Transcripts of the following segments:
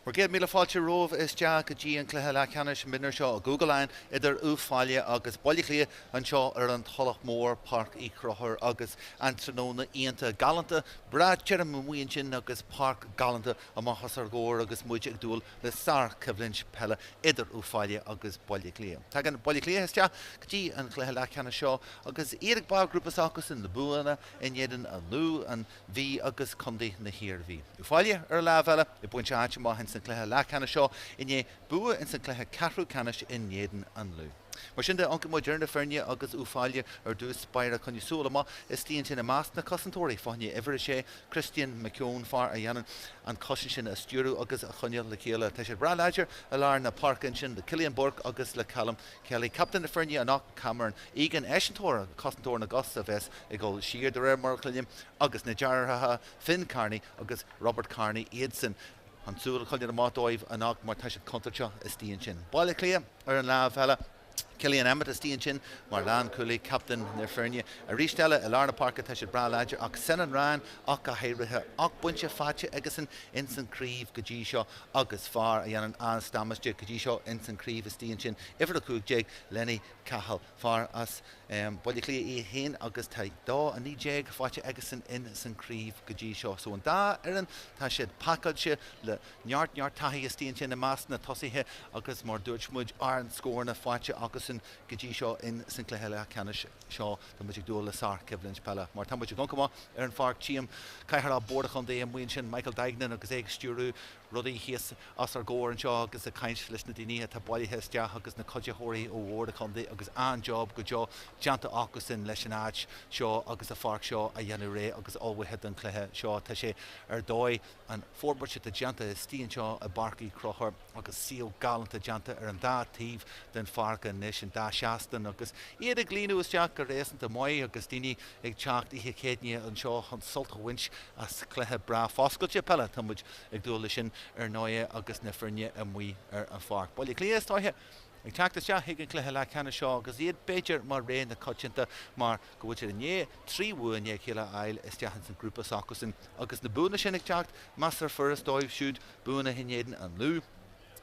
Bhur gcéad míle fáilte romhaibh isteach go dtí an cluiche leathcheannais mionúir seo i gCúige Laighean idir Uíbh Fhailí agus Baile Átha Cliath anseo ar an Tulach Mhór, Páirc Uí Chonchúir agus an tráthnóna iontach galánta, breá tirim amuigh ansin agus páirc galánta amach os ár gcomhair agus muid ag dúil le sárchoimhlint peile idir Uíbh Fhailí agus Baile Átha Cliath. Tagann Baile Átha Cliath isteach go dtí an cluiche leathcheannais seo agus iad ag barr grúpa s'acusan, na buanna in éadan an Lú, an Mhí agus Contae na hIarmhí. Uíbh Fhailí ar an lámh eile ag baint áit amach ins an cluiche leathcheannais seo i ndiaidh bua ins an cluiche ceathrú ceannais in éadan an Lú. Mar sin de, amharcann muid ar na foirne agus Uíbh Fhailí ar dtús báire coinneoidh súil amach istigh ansin i measc na cosantóirí fá choinne uimhir a sé, Christian McKeown, fear a dhéanann an chosaint sin a stiúradh agus a choinneáil le chéile. Tá siad breá láidir i lár na páirce ansin le Cillian Burke agus le Callum Kelly. Captaen na foirne anocht, Cameron Egan, eisean cosantóir na gcos a bheas ag dul siar de réir mar a chluinim, agus na deartháireacha Finn Kearney agus Robert Kearney iadsan chun súil a choinneáil amach dóibh anocht mar tá siad contúirteach istigh ansin. Baile Átha Cliath ar an lámh eile, Cillian Emmett istigh ansin mar lánchúlaí, captaen na foirne. Arís eile i lár na páirce tá siad breá láidir ach Senan Ryan ach go háirithe 8 bpointe faighte aigesan ins an chraobh go dtí seo agus fear a dhéanann an-damáiste go dtí seo ins an chraobh istigh ansin, uimhir 15, Lenny Cahill, fear as Baile Átha Cliath é féin agus tá 2, 19 faighte aigesan in san craobh go dtí seo. So an dá fhoireann, tá siad pacáilte le neart, neart taithí istigh ansin i measc na tosaithe agus mar dúirt muid, an-scóranna faighte acusan go dtí seo in san cluiche leathcheannais seo. Tá muid ag dúil le sárchoimhlint peile mar tá muid ag amharc amach ar an pháirc. Tchím Cathaoirleach Bord an Chontae amuigh ansin, Michael Duignan agus é ag stiúradh rudaí thíos os ár gcomhair anseo agus ag caint leis na daoine atá bailithe isteach agus na cuiditheoirí ó Bhord an Chontae agus an-job go deo déanta acusan leis an áit seo agus an pháirc seo a dhéanamh réidh agus ullmhaithe don chluiche seo. Tá sé ar dóigh an forbairt atá déanta istigh anseo i bPáirc Uí Chonchúir agus suíomh galánta déanta ar an dá taobh den pháirc anois, an dá seastán agus iad ag líonadh isteach go réasúnta maith agus daoine ag teacht oíche Chéadaoine anseo chun sult a bhaint as cluiche breá foscailte peile. Tá muid ag dúil leis sin ar ndóighe agus na foirne amuigh ar an pháirc. Baile Átha Cliath is dóiche ag teacht isteach chuig an chluiche leathcheannais seo agus iad b'fhéidir mar rogha na coitianta mar go bhfuil siad i ndiaidh 3 bhua i ndiaidh a chéile a fháil isteach ins an grúpa s'acusan agus na buanna sin ag teacht measartha furast dóibh siúd, buanna in éadan an Lú,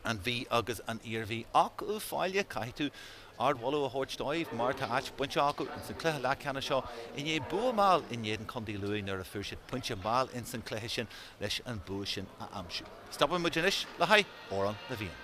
an Mhí agus an Iarmhí. Ach Uíbh Fhailí, caithfidh tú ardmholadh a thabhairt dóibh mar tá áit bainte acu ins an cluiche leathcheannais seo i ndiaidh bua mall in éadan Contae Lú nuair a fuair siad pointe mall ins an cluiche sin leis an bua sin a aimsiú. Stopfaidh muid anois le haghaidh Amhrán na bhFiann.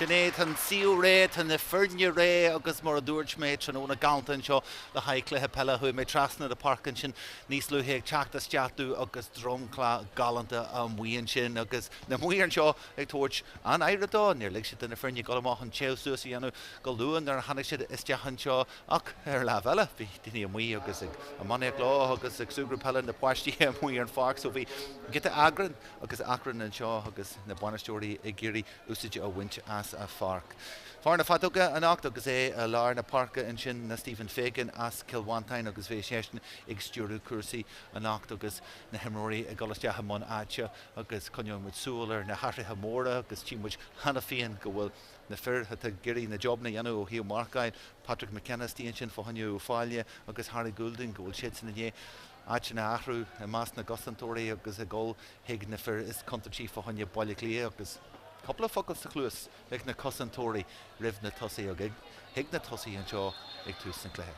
Sin é, tá an suíomh réidh, tá na foirne réidh agus mar a dúirt mé, tráthnóna galánta anseo le haghaidh cluiche peile. Chuaigh mé trasna na páirce ansin níos luaithe ag teacht isteach domh agus dromchla galánta amuigh ansin agus na maoir anseo ag tabhairt an-aire dó. Níor lig siad do na foirne dul amach an téamh suas a dhéanamh go luath nuair a tháinig siad isteach anseo ach ar an lámh eile bhí daoine amuigh agus ag iománaíocht leo agus ag súgradh peile na páistí amuigh ar an pháirc so bhí giota eagrain agus achrann anseo agus na bainisteoirí ag iarraidh úsáid a bhaint as an pháirc. Fear na feadóige anocht agus é i lár na páirce ansin ná Stephen Fagan as Cill Mhantáin agus bhí seisean ag stiúradh cúrsaí anocht agus na himreoirí ag dul isteach i mbun áite agus coinneoidh muid súil ar na hathruithe móra agus tchí muid cheana féin go bhfuil na fir atá ag iarraidh na jobanna a dhéanamh ó thaobh marcáil, Patrick McKenna istigh ansin fá choinne Uíbh Fhailí agus Harry Goulding go bhfuil siadsan i ndiaidh áiteanna a athrú i measc na gcosantóirí agus ag dul chuig na fir is contúirtí fá choinne Baile Átha Cliath agus cúpla focal sa chluas ag na cosantóirí roimh na tosaithe agus chuig na tosaithe anseo ag tús an chluiche.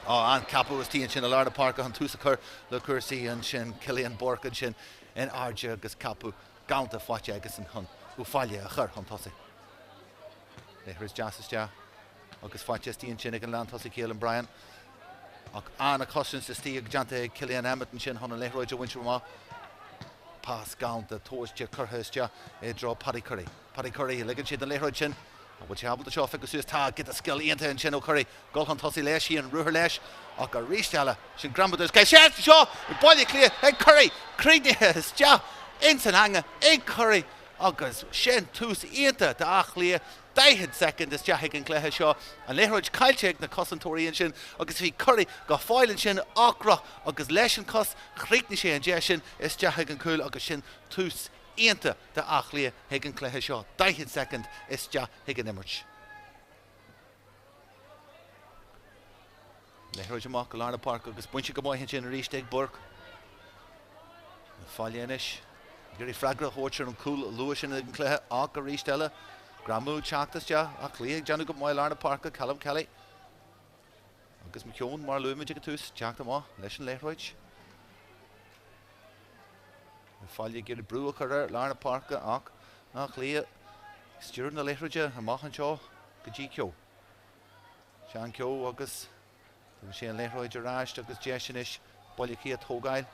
Á, an-cheapadh istigh ansin i lár na páirce chun tús a chur le cúrsaí ansin, Cillian Burke ansin in airde agus ceapadh galánta faighte aigesan chun Uíbh Fhailí a chur chun tosaigh. Liathróid deas isteach agus faighte istigh ansin ag an lántosaí Keelan Bryan. Ach an-chosaint istigh déanta ag Cillian Emmett ansin chun an liathróid a bhaint amach. Pas galánta tomhaiste curtha isteach i dtreo Paddy Curry. Paddy Curry, ligeann sé don liathróid sin. An bhfuil sé ábalta seo a phiocadh suas? Tá giota scil iontach ansin ó Curry. Dul chun tosaigh leis, í an ruathar leis. Ach arís eile, sin greamú den scoth. Seans anseo ag Baile Átha Cliath ag Curry! Críochnaithe isteach ins an eangach ag Curry agus sin tús iontach d'Áth Cliath. 40 soicind isteach ag an gcluiche seo. An liathróid caillte ag na cosantóirí ansin agus bhí Curry go fóill ansin ocrach agus leis an cos chríochnaigh sé an deis sin isteach ag an cúl agus sin tús iontach d'Áth Cliath chuig an cluiche seo. 40 soicind isteach chuig an imirt. Liathróid amach go lár na páirce agus bainte go maith ansin arís ag Burke. Uíbh Fhailí anois ag iarraidh freagra a thabhairt ar an cúl luath sin ag an cluiche ach arís eile greamú teacht isteach Áth Cliath ag déanamh go maith lár na páirce Callum Kelly agus McKeown mar a luaigh muid ag an tús teacht amach leis an liathróid. Uíbh Fhailí ag iarraidh brú a chur ar lár na páirce ach Áth Cliath ag stiúradh na liathróide amach anseo go dtí Keogh. Seán Keogh agus tugann sé an liathróid ar ais agus deis anois Baile Átha Cliath a thógáil.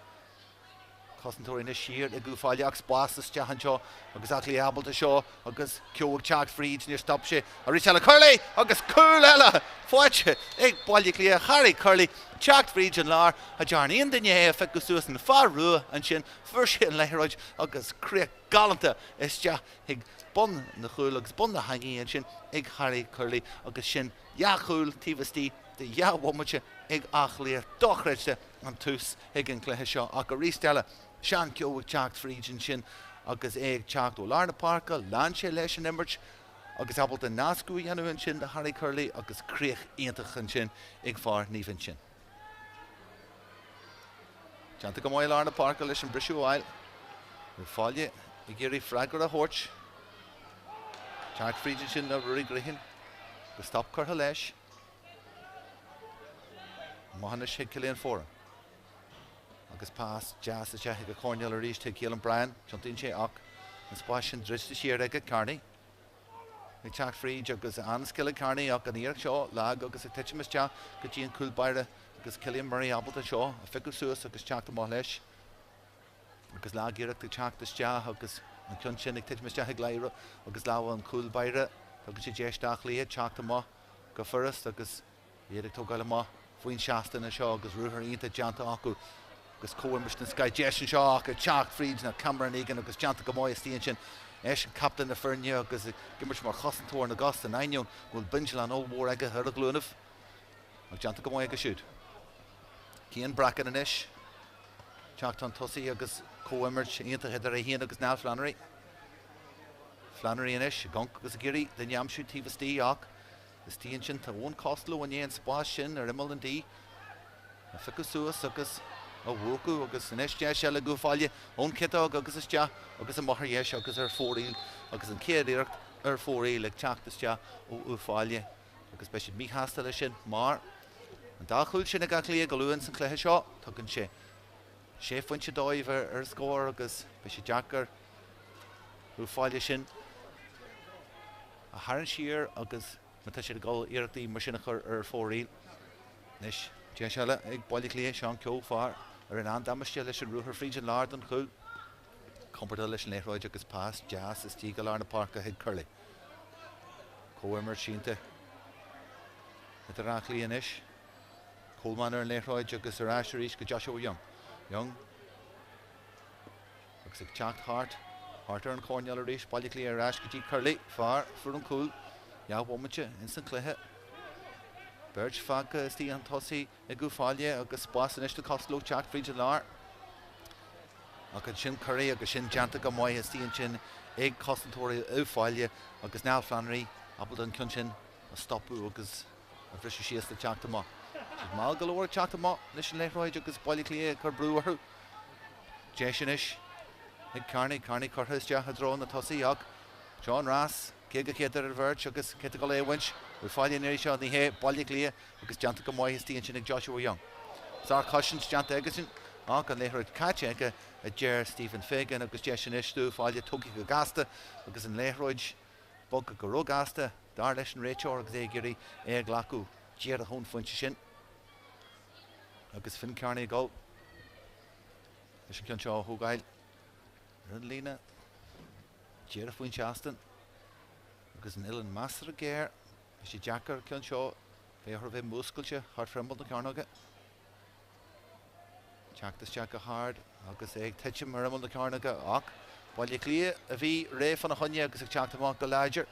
Cosantóirí anois siar ag Uíbh Fhailí ach spás isteach anseo agus Áth Cliath ábalta seo agus Keogh ag teacht fríd, níor stop sé. Arís eile Curley agus cúl eile faighte ag Baile Átha Cliath. Harry Curley teacht fríd an lár. Cha dtearn aon duine é a phiocadh suas an fear rua ansin. Fuair sé an liathróid agus críoch galánta isteach chuig bun na chúil agus bun na heangaí ansin ag Harry Curley agus sin dhá chúl taobh istigh de dhá bhomaite ag Áth Cliath. Dochreidte an tús ag an chluiche seo ach arís eile Seán Keogh ag teacht fríd ansin agus é ag teacht ó lár na páirce, lean sé leis an imirt agus ábalta nascadh a dhéanamh ansin do Harry Curley agus críoch iontach ansin ag fear Naomh Uinseann. Déanta go maith i lár na páirce leis an briseadh a fháil. Uíbh Fhailí ag iarraidh freagra a thabhairt. Teacht fríd ansin le Ruairí Grehan. Agus stop curtha leis. Amach anois chuig Cillian Foran. Agus pas deas isteach ag an choirnéal arís chuig Keelan Bryan. Tiontaíonn sé ach an spás sin druidte siar aige Kearney. Ag teacht fríd agus an-scil ag Kearney ach an iarracht seo lag agus ag titim isteach go dtí an cúl báire agus Cillian Murray ábalta seo a phiocadh suas agus teacht amach leis agus lag iarracht ag teacht isteach agus an ceann sin ag titim isteach ag lámha agus lámha an chúl báire. Tugann sé deis d'Áth Cliath teacht amach go furast agus Iad ag tógáil amach faoin seastán anseo agus ruathar iontach déanta acu agus comhimirt den scoth. Deis anseo ach ag teacht fríd ná Cameron Egan agus déanta go maith istigh ansin. Eisean captaen na foirne agus ag imirt mar chosantóir na gcos in ainneoin go bhfuil bindealán ollmhór aige ar a ghlúinibh. Ach déanta go maith aige siúd. Cian Bracken anois. Teacht chun tosaigh agus comhimirt iontach idir é féin agus Niall Flannery. Flannery anois ag amharc agus ag iarraidh duine a aimsiú taobh istigh ach Istigh ansin tá Eoin Costello i ndiaidh an spás sin ar imeall an D a phiocadh suas agus a mhúchadh agus anois deis eile ag Uíbh Fhailí ón chiotóg agus isteach agus amach ar dheis agus ar fóraoil agus an chéad iarracht ar fóraoil ag teacht isteach ó Uíbh Fhailí agus beidh siad míshásta leis sin mar an dá chúl sin ag Áth Cliath go luath ins an chluiche seo tugann sé sé phointe dóibh ar an scór agus beidh sé deacair Uíbh Fhailí sin a tharraingt siar agus má tá siad ag dul iarrachtaí mar sin a chur ar fóraoil. Anois, deis eile ag Baile Átha Cliath, Seán Keogh, fear a rinne an-damáiste leis an ruathar fríd an lár don chúl. Compordach leis an liathróid agus pas deas istigh go lár na páirce chuig Curley. Comhimirt sínte idir Áth Cliath anois. Coleman ar an liathróid agus ar ais arís go Joshua Young. Young. Agus ag teacht thart, thart ar an choirnéal arís, Baile Átha Cliath ar ais go dtí Curley, fear a fuair an cúl, dhá bhomaite ins an chluiche. Beirt fágtha istigh chun tosaigh ag Uíbh Fhailí agus spás anois do Costello teacht fríd an lár. Ach ansin Curry agus sin déanta go maith istigh ansin ag cosantóirí Uíbh Fhailí agus Niall Flannery ábalta an ceann sin a stopadh agus a bhriseadh síos le teacht amach. Siad mall go leor ag teacht amach leis an liathróid agus Baile Átha Cliath ag cur brú orthu. Deis anois ag Kearney, Kearney curtha isteach i dtreo na tosaí ach seo an rás, 100-100 ar an bheirt agus cé atá ag dul é a bhaint? Uíbh Fhailí an iarraidh seo, ní hé, Baile Átha Cliath agus déanta go maith istigh ansin ag Joshua Young. Sárchosaint déanta aigesean ach an liathróid caite aige a deir Stephen Fagan agus deis anois d'Uíbh Fhailí tógtha go gasta agus an liathróid bogtha go róghasta. Dar leis an réiteoir agus é ag iarraidh é a ghlacadh díreach ón phointe sin. Agus Finn Kearney ag dul leis an ceann seo a thógáil ar an líne díreach faoin seastán. Agus an uillinn measartha géar. Beidh sé deacair an ceann seo bheith orthu bheith múscailte thart fá imeall na cearnóige. Teacht isteach go hard agus é ag titim ar imeall na cearnóige ach Baile Átha Cliath a bhí réidh fána choinne agus ag teacht amach go láidir.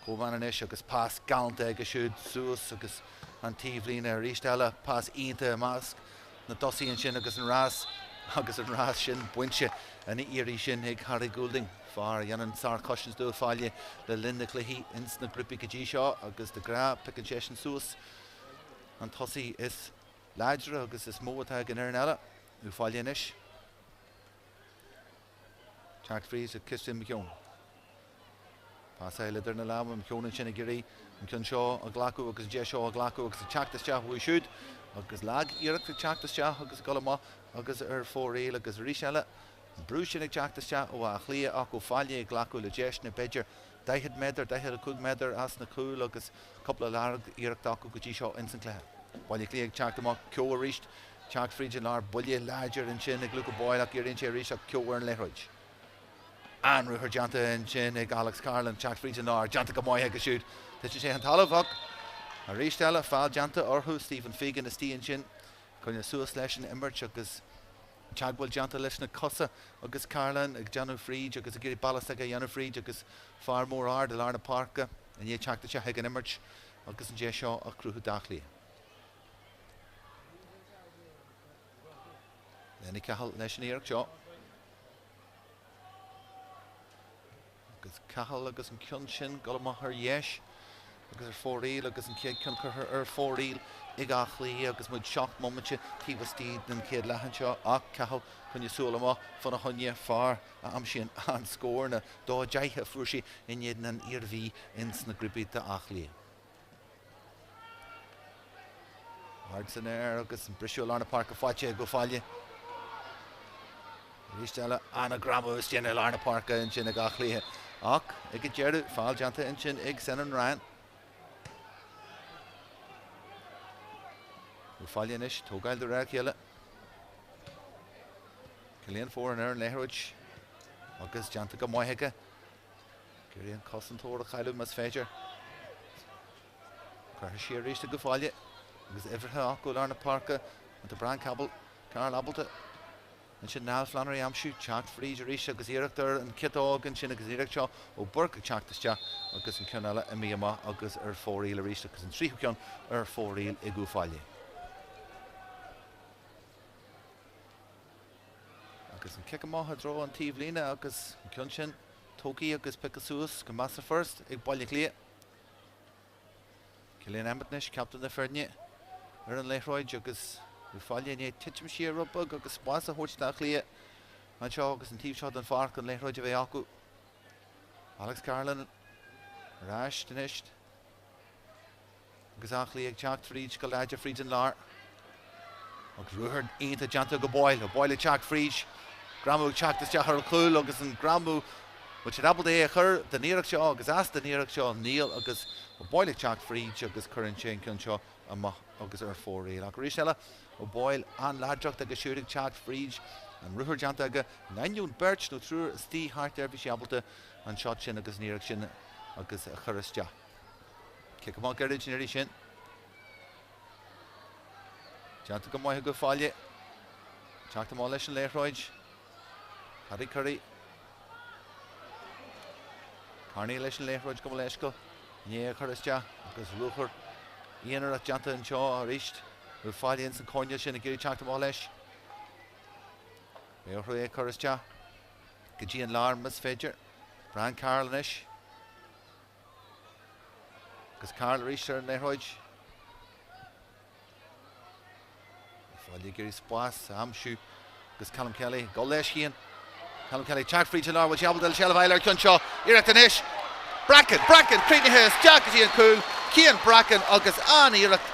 Coleman anois agus pas galánta aige siúd suas agus an taobhlíne arís eile. Pas iontach i measc na dtosaithe ansin agus an rás agus an rás sin bainte an iarraidh sin ag Harry Goulding, fear a dhéanann sárchosaint d'Uíbh Fhailí le linn na gcluichí ins na grúpaí go dtí seo agus de ghnáth piocann seisean suas an tosaí is láidre agus is mó atá ag an fhoireann eile. Uíbh Fhailí anois. Teacht fríd ag Christian McKeown. Pasáil idir na lámha, McKeown ansin ag iarraidh an ceann seo a ghlacadh agus an deis seo a ghlacadh agus ag teacht isteach uaidh siúd agus lag-iarracht ag teacht isteach agus ag dul amach agus ar fóraoil agus arís eile an brú sin ag teacht isteach ó Áth Cliath ach Uíbh Fhailí ag glacadh le deiseanna b'fhéidir 40 méadar, 45 méadar as na cúil agus cúpla lag-iarracht acu go dtí seo ins an cluiche. Baile Átha Cliath ag teacht amach, Keogh arís Teacht fríd an lár, buille láidir ansin ag Luca Boyle ach éiríonn sé arís ach Keogh ar an liathróid. An-ruathar déanta ansin ag Alex Carolan, teacht fríd an lár, déanta go maith aige siúd. Titeann sé chun talaimh ach arís eile, feall déanta orthu, Stephen Fegan istigh ansin, coinneáil suas leis an imirt agus teagmháil déanta leis na cosa agus Carolan ag déanamh fríd agus ag iarraidh bealach s'aige a dhéanamh fríd agus fear mór ard i lár na páirce i ndiaidh teacht isteach ag an imirt agus an deis seo á cruthú d'Áth Cliath. Lenny Cahill leis an iarracht seo. Agus Cahill agus an ceann sin dul amach ar dheis agus ar fóraoil agus an chéad ceann curtha ar fóraoil ag Áth Cliath agus muid 7 mbomaite taobh istigh den chéad leath anseo ach Cahill coinne súil amach fána choinne fear a aimsíonn an scór na 2-10 a fuair sé in éadan an Iarmhí ins na grúpaí d'Áth Cliath. Ard san aer agus an briseadh i lár na páirce faighte ag Uíbh Fhailí. Arís eile, an-ghreamú istigh i lár na páirce ansin ag Áth Cliath. Ach ag an deireadh, feall déanta ansin ag Senan Ryan. Uíbh Fhailí anois, tógáil de réir a chéile. Cillian Foran ar an liathróid agus déanta go maith aige. Ag iarraidh an cosantóir a chailleadh más féidir. Curtha siar arís ag Uíbh Fhailí agus uimhreacha acu i lár na páirce. Tá Brian Cabell, Carroll ábalta ansin Niall Flannery a aimsiú. Teacht fríd arís agus iarracht ar an ciotóg ansin agus an iarracht seo ó Burke ag teacht isteach agus an ceann eile imithe amach agus ar fóraoil arís agus an tríú ceann ar fóraoil ag Uíbh Fhailí. Agus an cic amach i dtreo an taobh líne agus an ceann sin tógtha agus pioctha suas go measartha furast ag Baile Átha Cliath. Cillian Emmett anois, captaen na foirne, ar an liathróid agus Uíbh Fhailí i ndiaidh titim siar rud beag agus spás a thabhairt d'Áth Cliath anseo agus an taobh seo den pháirc an liathróid a bheith acu. Alex Carolan ar ais anois. Agus Áth Cliath ag teacht fríd go láidir fríd an lár. Agus ruathar iontach déanta ag Boyle. Boyle ag teacht fríd. Greamú ag teacht isteach ar an chúl agus an greamú bhfuil siad ábalta é a chur den iarracht seo agus as den iarracht seo níl agus Boyle ag teacht fríd agus cuireann sé an ceann seo amach agus ar fóraoil. Ach arís eile Boyle an-láidreacht aige siúd ag teacht fríd an ruathar déanta aige in ainneoin beirt nó triúr istigh thart air bhí sé ábalta an shot sin agus an iarracht sin agus a chur isteach. Cic amach gairid an iarraidh sin. Déanta go maith ag Uíbh Fhailí. Teacht amach leis an liathróid. Paddy Curry. Carney leis an liathróid gabh mo leithscéal. I ndiaidh a chur isteach agus ruathar aonarach déanta anseo arís. Uíbh Fhailí ins an choirnéal sin ag iarraidh teacht amach leis. Beidh orthu é a chur isteach go dtí an lár más féidir. Brian Carroll anois. Agus Carroll arís ar an liathróid. Uíbh Fhailí ag iarraidh spás a aimsiú agus Callum Kelly ag dul leis féin. Callum Kelly teacht fríd an lár, bhfuil sé ábalta seilbh a fháil ar an gceann seo. Iarracht anois. Bracken, Bracken, críochnaithe isteach go dtí an cúl. Cian Bracken agus an-iarracht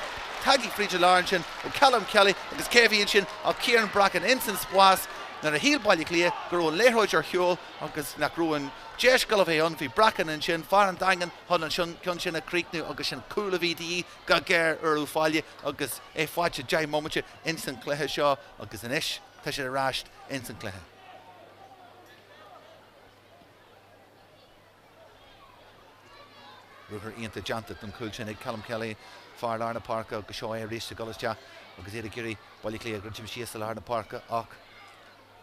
tagtha fríd an lár ansin ó Callum Kelly agus cé a bhí ansin ach Cian Bracken ins an spás. Nuair a shíl Baile Átha Cliath go raibh an liathróid ar shiúl agus nach raibh an deis ag dul a bheith ann, bhí Bracken ansin, fear an Daingin, chun an ceann sin a chríochnú agus sin cúl a bhí de dhíth go géar ar Uíbh Fhailí agus é faighte 10 mbomaite ins an chluiche seo agus anois tá siad ar ais ins an chluiche. Ruathar iontach déanta don chúl sin ag Colm Kelly, fear lár na páirce agus seo é arís ag dul isteach agus iad ag iarraidh Baile Átha Cliath a dhruidim síos i lár na páirce ach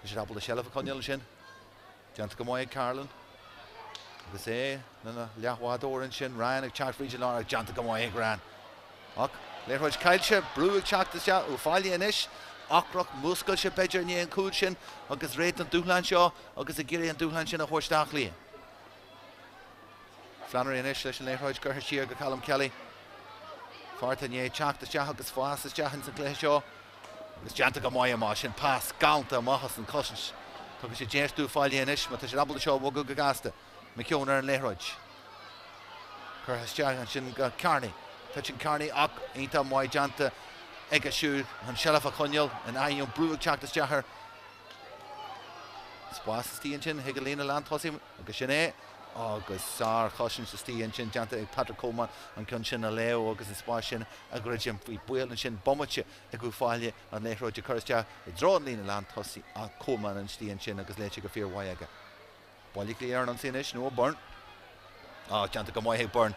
tá siad ábalta seilbh a choinneáil ansin. Déanta go maith ag Carolan agus é ina leathbhádóir ansin. Ryan ag teacht fríd an lár ach déanta go maith ag Ryan. Ach liathróid caillte, brú ag teacht isteach Uíbh Fhailí anois. Ocrach, múscailte b'fhéidir i ndiaidh an chúil sin agus réidh don dúshlán seo agus ag iarraidh an dúshlán sin a thabhairt d'Áth Cliath. Flannery anois leis an liathróid curtha siar go Colm Kelly. Fear atá i ndiaidh teacht isteach agus fás isteach ins an chluiche seo agus déanta go maith amach sin pas galánta amach as an chosaint. Tugann sé deis d'Uíbh Fhailí anois má tá siad ábalta seo a bhogadh go gasta. McKeown ar an liathróid. Curtha isteach ansin go Kearney. Titeann Kearney ach iontach maith déanta aige siúd an seilbh a choinneáil in ainneoin brú ag teacht isteach air. Spás istigh ansin chuig an líne lántosaigh agus sin é agus sárchosaint istigh ansin déanta ag Patrick Coleman an ceann sin a léamh agus an spás sin a dhruidim. Bhí baol ansin bomaite ag Uíbh Fhailí an liathróid a chur isteach i dtreo an líne lántosaigh ach Coleman istigh ansin agus léite go fíormhaith aige. Baile Átha Cliath ar an ionsaí anois, Noel Byrne. Á, déanta go maith ag Byrne.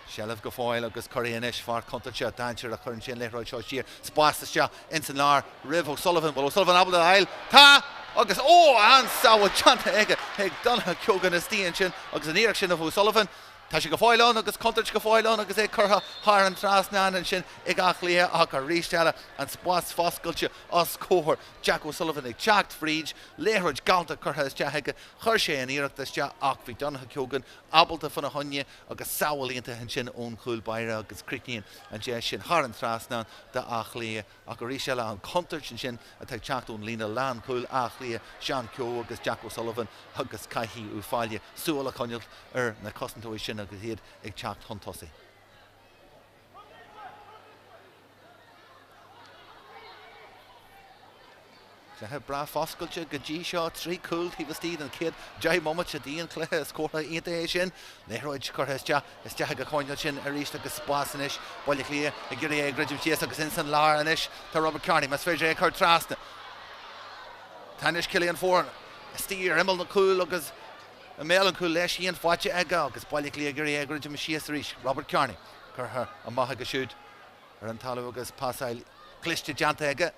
Seilbh go fóill agus Curry anois, fear contúirte, dainséar a chuireann sé an liathróid seo siar. Spás isteach ins an lár roimh O'Sullivan. Bhfuil O'Sullivan ábalta a fháil? Tá! Agus, ó, an-sábháil déanta aige ag Donagh Keogan istigh ansin agus an iarracht sin ó O'Sullivan. Tá sé go fóill ann agus contúirt go fóill ann agus é curtha thar an trasnán ansin ag Áth Cliath ach arís eile an spás foscailte os comhair Jack O'Sullivan ag teacht fríd, liathróid galánta curtha isteach aige, chuir sé an iarracht isteach ach bhí Donagh Keogan ábalta fána choinne agus sábháil iontach ansin ón chúl báire agus críochnaíonn an deis sin thar an trasnán d'Áth Cliath ach arís eile an chontúirt ansin atá ag teacht ón líne lánchúil Áth Cliath, Seán Keogh agus Jack O'Sullivan agus caithfidh Uíbh Fhailí súil a choinneáil ar na cosantóirí sin agus iad ag teacht chun tosaigh. Cluiche breá foscailte go dtí seo, 3 chúl taobh istigh den chéad 10 mbomaite den chluiche. Is comhartha iontach é sin. Liathróid curtha isteach, isteach ag an choirnéal sin arís agus spás anois. Baile Átha Cliath ag iarraidh é a dhruidim síos agus ins an lár anois tá Robert Kearney. Más féidir é a chur trasna. Tá anois Cillian Foran istigh ar imeall na cúil agus i mbéal an chúil leis féin faighte aige agus Baile Átha Cliath ag iarraidh é a dhruidim síos arís. Robert Kearney curtha amach aige siúd ar an talamh agus pasáil chliste déanta aige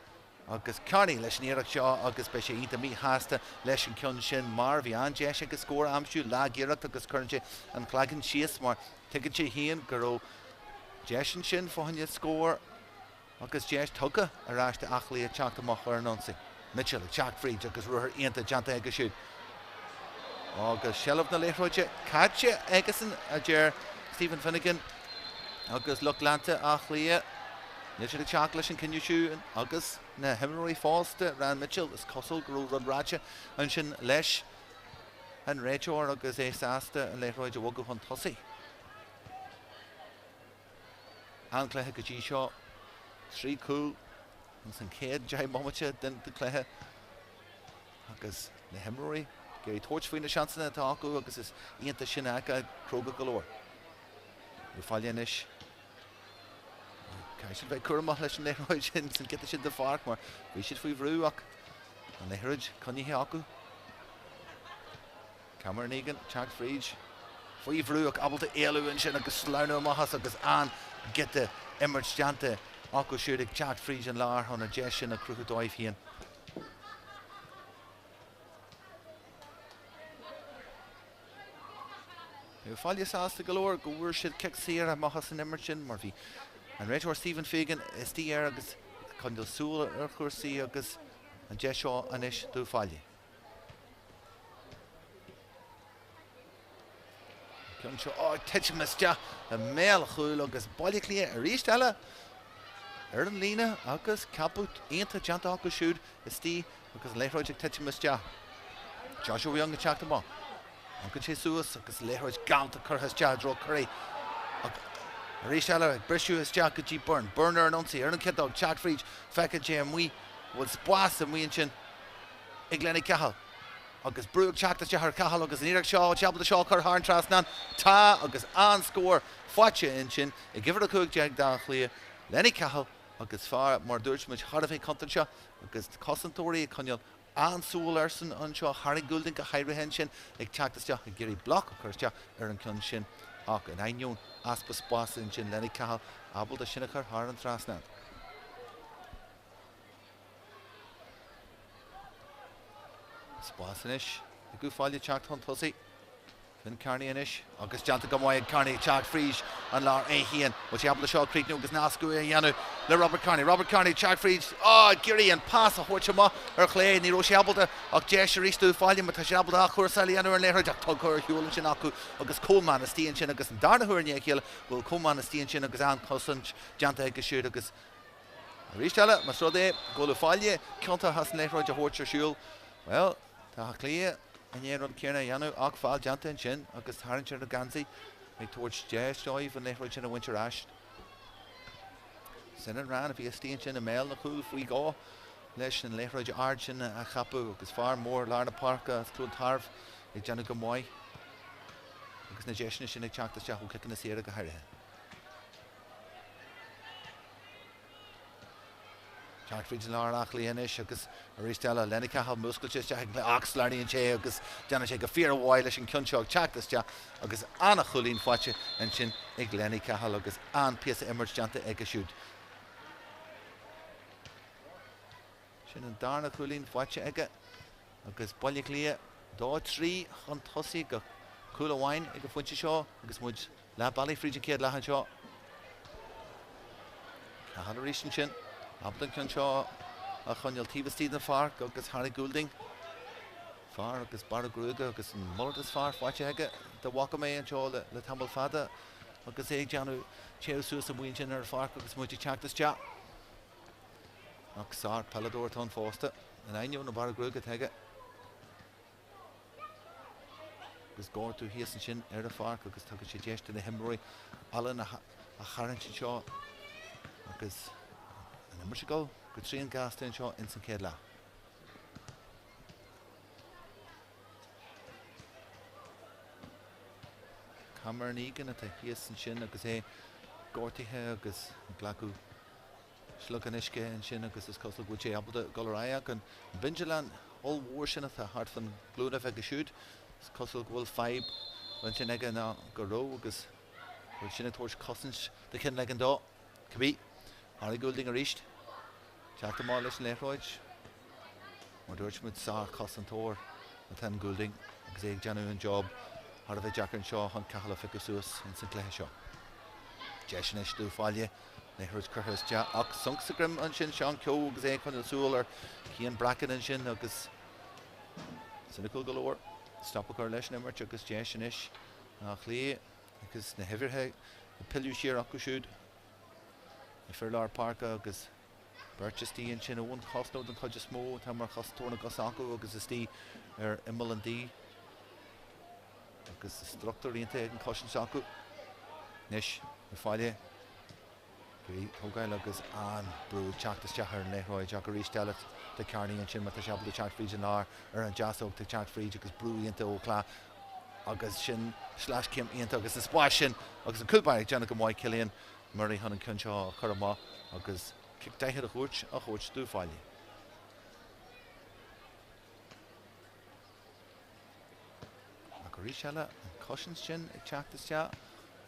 agus Kearney leis an iarracht seo agus beidh sé iontach míshásta leis an ceann sin mar bhí an-deis aige scór a aimsiú, lag-iarracht agus cuireann sé an cloigeann síos mar tuigeann sé féin go raibh deis ansin fá choinne scór Agus deis tugtha ar ais d'Áth Cliath teacht amach ar an ionsaí. Mitchell ag teacht fríd agus ruathar iontach déanta aige siúd. Agus seilbh na liathróide caite aigesan, a deir Stephen Finnegan agus lucht leanta Átha Cliath. Níl siad ag teacht leis an cinneadh siúd agus na himreoirí fosta. Ryan Mitchell, is cosúil go raibh rud ráite ansin leis an réiteoir agus é sásta an liathróid a bhogadh chun tosaigh. An-chluiche go dtí seo. 3 chúl ins an chéad 10 mbomaite den chluiche agus na himreoirí ag iarraidh tabhairt faoi na seansanna atá acu agus is iontach sin a fheiceáil cróga go leor. Uíbh Fhailí anois. Caithfidh siad bheith cúramach leis an liathróid sin san giota sin de pháirc mar bhí siad faoi bhrú ach an liathróid coinnithe acu. Cameron Egan, teacht fríd, faoi bhrú ach ábalta éalú ansin agus sleamhnú amach as agus an-ghiota imirt déanta acu siúd ag teacht fríd an lár chun an deis sin a chruthú dóibh féin. Uíbh Fhailí sásta go leor go bhfuair siad cic saor amach as an imirt sin mar bhí an réiteoir Stephen Fegan istigh air agus ag coinneáil súil ar chúrsaí agus an deis seo anois d'Uíbh Fhailí. Ceann seo ag titim isteach i mbéal an chúil agus Baile Átha Cliath arís eile ar an líne agus ceapadh iontach déanta acu siúd istigh agus an liathróid ag titim isteach. Joshua Young ag teacht amach. Amharcann sé suas agus liathróid galánta curtha isteach i dtreo Curry. Ach arís eile ag briseadh isteach go dtí Byrne. Byrne ar an ionsaí, ar an chiotóg, teacht fríd, feiceann sé amuigh, bhfuil spás amuigh ansin. ag Lenny Cahill. Agus brú ag teacht isteach ar Cahill agus an iarracht seo, tá sé ábalta seo a chur thar an trasnán. Tá agus an-scór faighte ansin ag uimhir 15 d'Áth Cliath, Lenny Cahill agus fear, mar a dúirt muid, thar a bheith contúirteach agus cosantóirí ag coinneáil an-súil airsean anseo, Harry Goulding go háirithe ansin ag teacht isteach ag iarraidh bloc a chur isteach ar an gceann sin ach in ainneoin easpa spáis ansin, Lenny Cahill ábalta sin a chur thar an trasnán. Spás anois ag Uíbh Fhailí teacht chun tosaigh. Finn Kearney anois agus déanta go maith ag Kearney ag teacht fríd an lár é féin. Bhfuil sé ábalta seo a chríochnú agus nascadh a dhéanamh le Robert Kearney. Robert Kearney ag teacht fríd. Á, ag iarraidh an pas a thabhairt amach ar chlé. Ní raibh sé ábalta ach deis arís d'Uíbh Fhailí má tá sé ábalta athchúrsáil a dhéanamh ar an liathróid ach tugtha ar shiúl ansin acu agus Coleman istigh ansin agus an darna huair i ndiaidh a chéile go bhfuil Coleman istigh ansin agus an-chosaint déanta aige siúd agus Arís eile, más rud é go bhfuil Uíbh Fhailí ciontach as an liathróid a thabhairt ar shiúl, bhuel, tá Áth Cliath i ndiaidh an rud céanna a dhéanamh ach feall déanta ansin agus tarraingt ar na geansaí ag tabhairt deis dóibh an liathróid sin a bhaint ar ais. Senan Ryan a bhí istigh ansin i mbéal na chúil faoi dhó leis an liathróid ard sin a cheapadh agus fear mór lár na páirce as Cluain Tarbh ag déanamh go maith agus na deiseanna sin ag teacht isteach ó chiceanna saora go háirithe. Teacht fríd an lár Áth Cliath anois agus arís eile Lenny Cahill múscailte isteach ag an gclé ach sleamhnaíonn sé agus déanann sé go fíormhaith leis an gceann seo ag teacht isteach agus an-chúilín faighte ansin ag Lenny Cahill agus an-phíosa imirt déanta aige siúd. Sin an darna cúilín faighte aige agus Baile Átha Cliath 2-3 chun tosaigh go cúl amháin ag an phointe seo agus muid leath bealaigh fríd an chéad leath anseo. Cahill arís ansin, ábalta an ceann seo a choinneáil taobh istigh den pháirc agus Harry Goulding, fear agus bearradh gruaige agus an mullet is fearr faighte aige dá bhfaca mé anseo le tamall fada agus é ag déanamh téamh suas amuigh ansin ar an pháirc agus muid ag teacht isteach. Ach sár peileadóir atá ann fosta, in ainneoin an bearradh gruaige atá aige. Agus gortú thíos ansin ar an pháirc agus tugann sé deis do na himreoirí uillinn a tharraingt anseo agus an imirt ag dul go tréan gasta anseo ins an chéad leath. Cameron Egan atá thíos ansin agus é gortaithe agus ag glacadh Sliogán uisce ansin agus is cosúil go bhfuil sé ábalta dul ar aghaidh ach an bindealán ollmhór sin atá thart fán ghlúin aige siúd, is cosúil go bhfuil fadhb ansin aige ná go raibh agus go bhfuil sin ag tabhairt cosaint de chineál éigin dó. Cibé, Harry Goulding arís. Teacht amach leis an liathróid. Mar dúirt muid, sár-chosantóir atá in Goulding agus é ag déanamh an job thar a bheith deacair anseo chun Cahill a phiocadh suas ins an gcluiche seo. Deis anois d'Uíbh Fhailí, liathróid curtha isteach ach sonc sa droim ansin Seán Keogh agus é ag coinneáil súil ar Cian Bracken ansin agus soiniciúil go leor. Stop a chur leis an imirt agus deis anois Áth Cliath agus na huimhreacha ag pilleadh siar acu siúd. Na fir lár páirce agus Beirt istigh ansin, Eoin Cosnóir den chuid is mó atá mar chosantóir na gcos acu agus istigh ar imeall an D agus struchtúr iontach ag an chosaint s'acu. Anois, Uíbh Fhailí ag tógáil agus an-brú ag teacht isteach ar an liathróid ach arís eile tá Kearney ansin má tá sé ábalta teacht fríd an lár ar an deasóg, tá teacht fríd agus brú iontach ó chlé agus sin sleaschéim iontach agus an spás sin agus an cúl báire ag déanamh go maith Cillian Murray chun an ceann seo a chur amach agus cic daichead a chúirt a thabhairt d'Uíbh Fhailí. Ach arís eile, an chosaint sin ag teacht isteach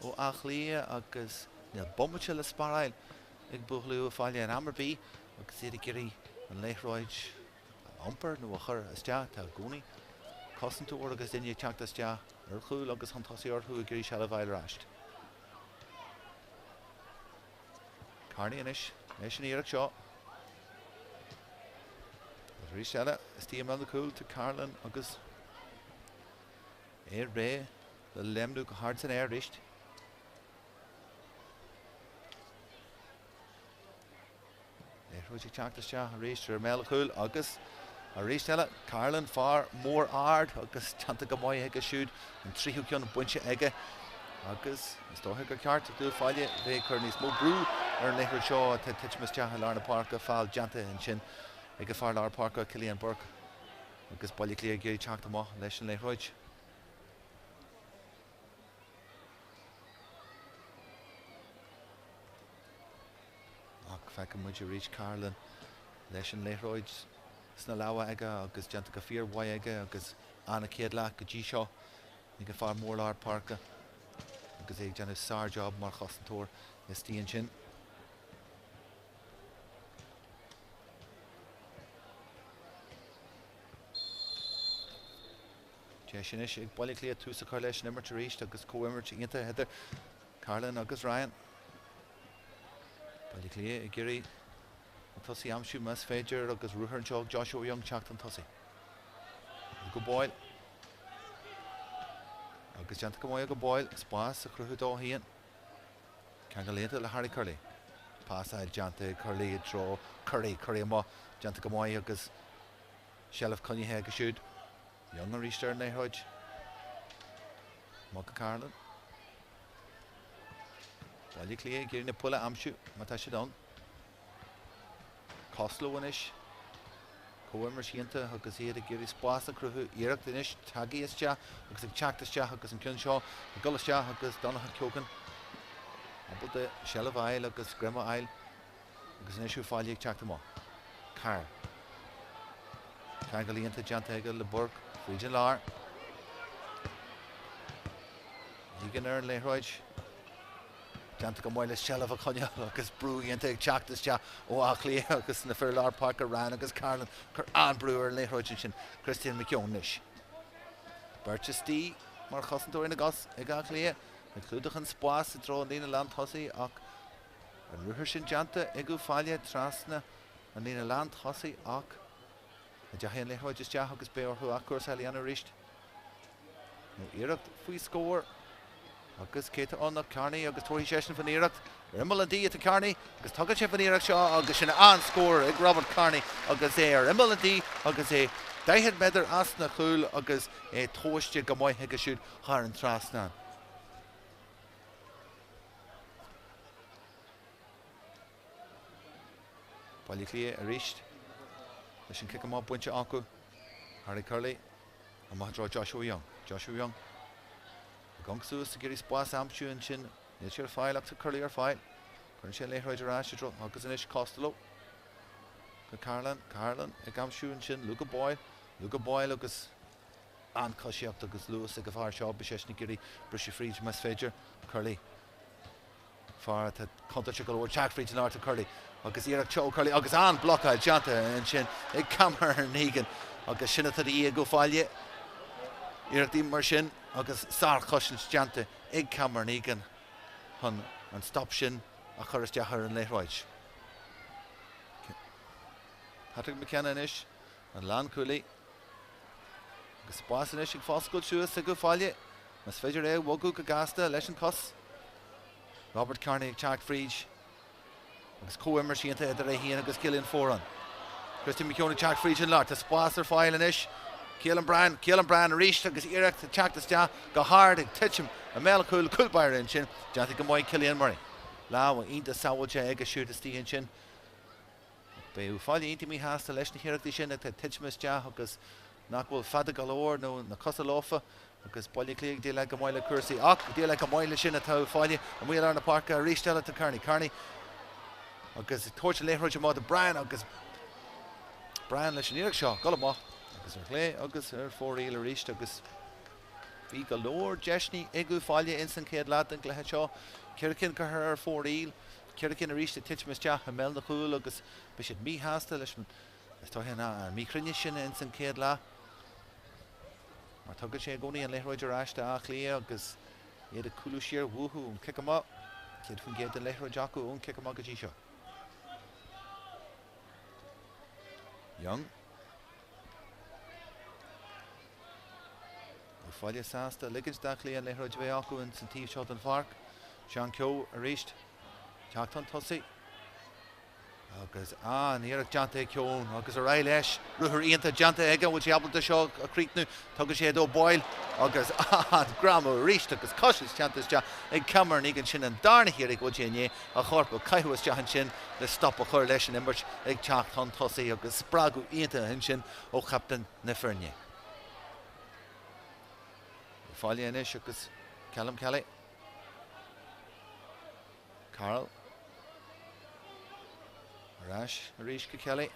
ó Áth Cliath agus níl bomaite le spáráil ag buachaillí Uíbh Fhailí in am ar bith agus iad ag iarraidh an liathróid a iompar nó a chur isteach. Tá i gcónaí cosantóir agus duine ag teacht isteach ar chúl agus chun tosaigh orthu ag iarraidh seilbh a fháil ar ais. Kearney anois leis an iarracht seo. Agus arís eile, istigh i mbéal na cúl tá Carolan agus é réidh le léimniú go hard san aer arís. Liathróid ag teacht isteach arís ar mbéal an chúil agus arís eile Carolan, fear mór ard agus déanta go maith aige siúd, an tríú ceann bainte aige agus is dócha gur ceart d'Uíbh Fhailí bheith ag cur níos mó brú ar an liathróid seo atá ag titim isteach i lár na páirce, feall déanta ansin ag an fear lár páirce, Cillian Burke. Agus Baile Átha Cliath ag iarraidh teacht amach leis an liathróid. Ach feiceann muid arís Carolan leis an liathróid sna lámha aige agus déanta go fíormhaith aige agus an-chéad leath go dtí seo ag an fear mór lár páirce agus é ag déanamh sár-job mar chosantóir istigh ansin. Deis anois ag Baile Átha Cliath tús a chur leis an imirt arís agus comhimirt iontach idir Carolan agus Ryan. Baile Átha Cliath ag iarraidh an tosaí a aimsiú más féidir agus ruathar anseo ag Joshua Young teacht chun tosaigh. Go Boyle. Agus déanta go maith ag Boyle spás a chruthú dó féin. Ceangal iontach le Harry Curley. Pasáil déanta ag Curley i dtreo Curry, Curry amuigh, déanta go maith agus seilbh coinnithe aige siúd. Young arís ar an liathróid. Amach go Carolan. Baile Átha Cliath ag iarraidh na poill a aimsiú má tá siad ann. Costello anois. Comhimirt iontach agus iad ag iarraidh spás a chruthú. Iarracht anois tagtha isteach agus ag teacht isteach agus an ceann seo ag dul isteach agus Donncha Keogan ábalta seilbh a fháil agus greim a fháil agus anois Uíbh Fhailí ag teacht amach. Carr. Ceangal iontach déanta aige le Burke fríd an lár. Egan ar an liathróid. Déanta go maith le seilbh a choinneáil agus brú iontach ag teacht isteach ó Áth Cliath agus na fir lár páirce Ryan agus Carolan ag cur an-brú ar an liathróid ansin. Christian McKeown anois. Beirt istigh mar chosantóirí na gcos ag Áth Cliath ag clúdach an spás i dtreo an líne lán tosaigh ach an ruathar sin déanta ag Uíbh Fhailí trasna an líne lán tosaigh ach deachaigh an liathróid isteach agus beidh orthu athchúrsáil a dhéanamh arís. Nó iarracht faoi scór. Agus cé atá ann ach Kearney agus tabharfaidh seisean faoin iarracht. Ar imeall an D atá Kearney agus tugann sé faoin iarracht seo agus sin an-scór ag Robert Kearney agus é ar imeall an D agus é 40 méadar as na chúil agus é tomhaiste go maith aige siúd thar an trasnán. Baile Átha Cliath arís leis an cic amach bainte acu. Harry Curley amach i dtreo Joshua Young. Joshua Young ag amharc suas ag iarraidh spás a aimsiú ansin. Níl sé ar fáil ach tá Curley ar fáil. Cuireann sé an liathróid ar ais i dtreo agus anois Costello go Carolan. Carolan ag aimsiú ansin Luca Boyle. Luca Boyle agus an-choisíocht agus luas ag an bhfear seo. Beidh seisean ag iarraidh briseadh fríd más féidir. Curley. Fear atá contúirteach go leor teacht fríd an lár tá Curley agus iarracht seo ó Curley agus an-bhlocáil déanta ansin ag Cameron Egan agus sin atá de dhíth ag Uíbh Fhailí. Iarrachtaí mar sin agus sárchosaint déanta ag Cameron Egan chun an stop sin a chur isteach ar an liathróid. Patrick McKenna anois, an lánchúlaí. Agus spás anois ag foscailt suas ag Uíbh Fhailí. Más féidir é a bhogadh go gasta leis an cos. Robert Kearney ag teacht fríd agus comhimirt iontach idir é féin agus Cillian Foran. Christian McKeown ag teacht fríd an lár. Tá spás ar fáil anois. Keelan Bryan, Keelan Bryan arís agus iarracht ag teacht isteach go hard ag titim i mbéal an chúil, cúl báire ansin. Déanta go maith Cillian Murray. Lámh iontach sábháilte aige siúd istigh ansin. Beidh Uíbh Fhailí iontach míshásta leis na hiarrachtaí sin atá ag titim isteach agus nach bhfuil fada go leor nó na cosa leofa agus Baile Átha Cliath ag déileáil go maith le cúrsaí ach ag déileáil go maith leis sin atá Uíbh Fhailí amuigh i lár na páirce arís eile tá Kearney. Kearney agus ag tabhairt an liathróid amach do Bryan agus Bryan leis an iarracht seo dul amach agus ar chlé agus ar fóraoil arís agus bhí go leor deiseanna ag Uíbh Fhailí ins an chéad leath den gcluiche seo. Ceithre cinn curtha ar fóraoil. Ceithre cinn arís ag titim isteach i mbéal na gcúl agus beidh siad míshásta leis an, is dóiche, an míchruinneas sin ins an chéad leath. Mar tugann sé i gcónaí an liathróid ar ais d'Áth Cliath agus iad ag cúlú siar uathu ón cic amach. 100% den liathróid acu ón cic amach go dtí seo. Young. Uíbh Fhailí sásta ligint d'Áth Cliath an liathróid a bheith acu ins an taobh seo den pháirc. Seán Keogh arís. Teacht chun tosaigh. Agus an-iarracht déanta ag Keown agus ar aghaidh leis. Ruathar iontach déanta aige, an bhfuil sé ábalta seo a chríochnú? Tugann sé do Boyle agus an-ghreamú arís agus cosaint déanta isteach ag Cameron Egan. Sin an darna hiarraidh go bhfuil sé i ndiaidh a chorp a chaitheamh isteach ansin le stop a chur leis an imirt ag teacht chun tosaigh agus spreagadh iontach ansin ó chaptaen na foirne. Uíbh Fhailí anois agus Callum Kelly. Carroll. Ar ais arís go Kelly.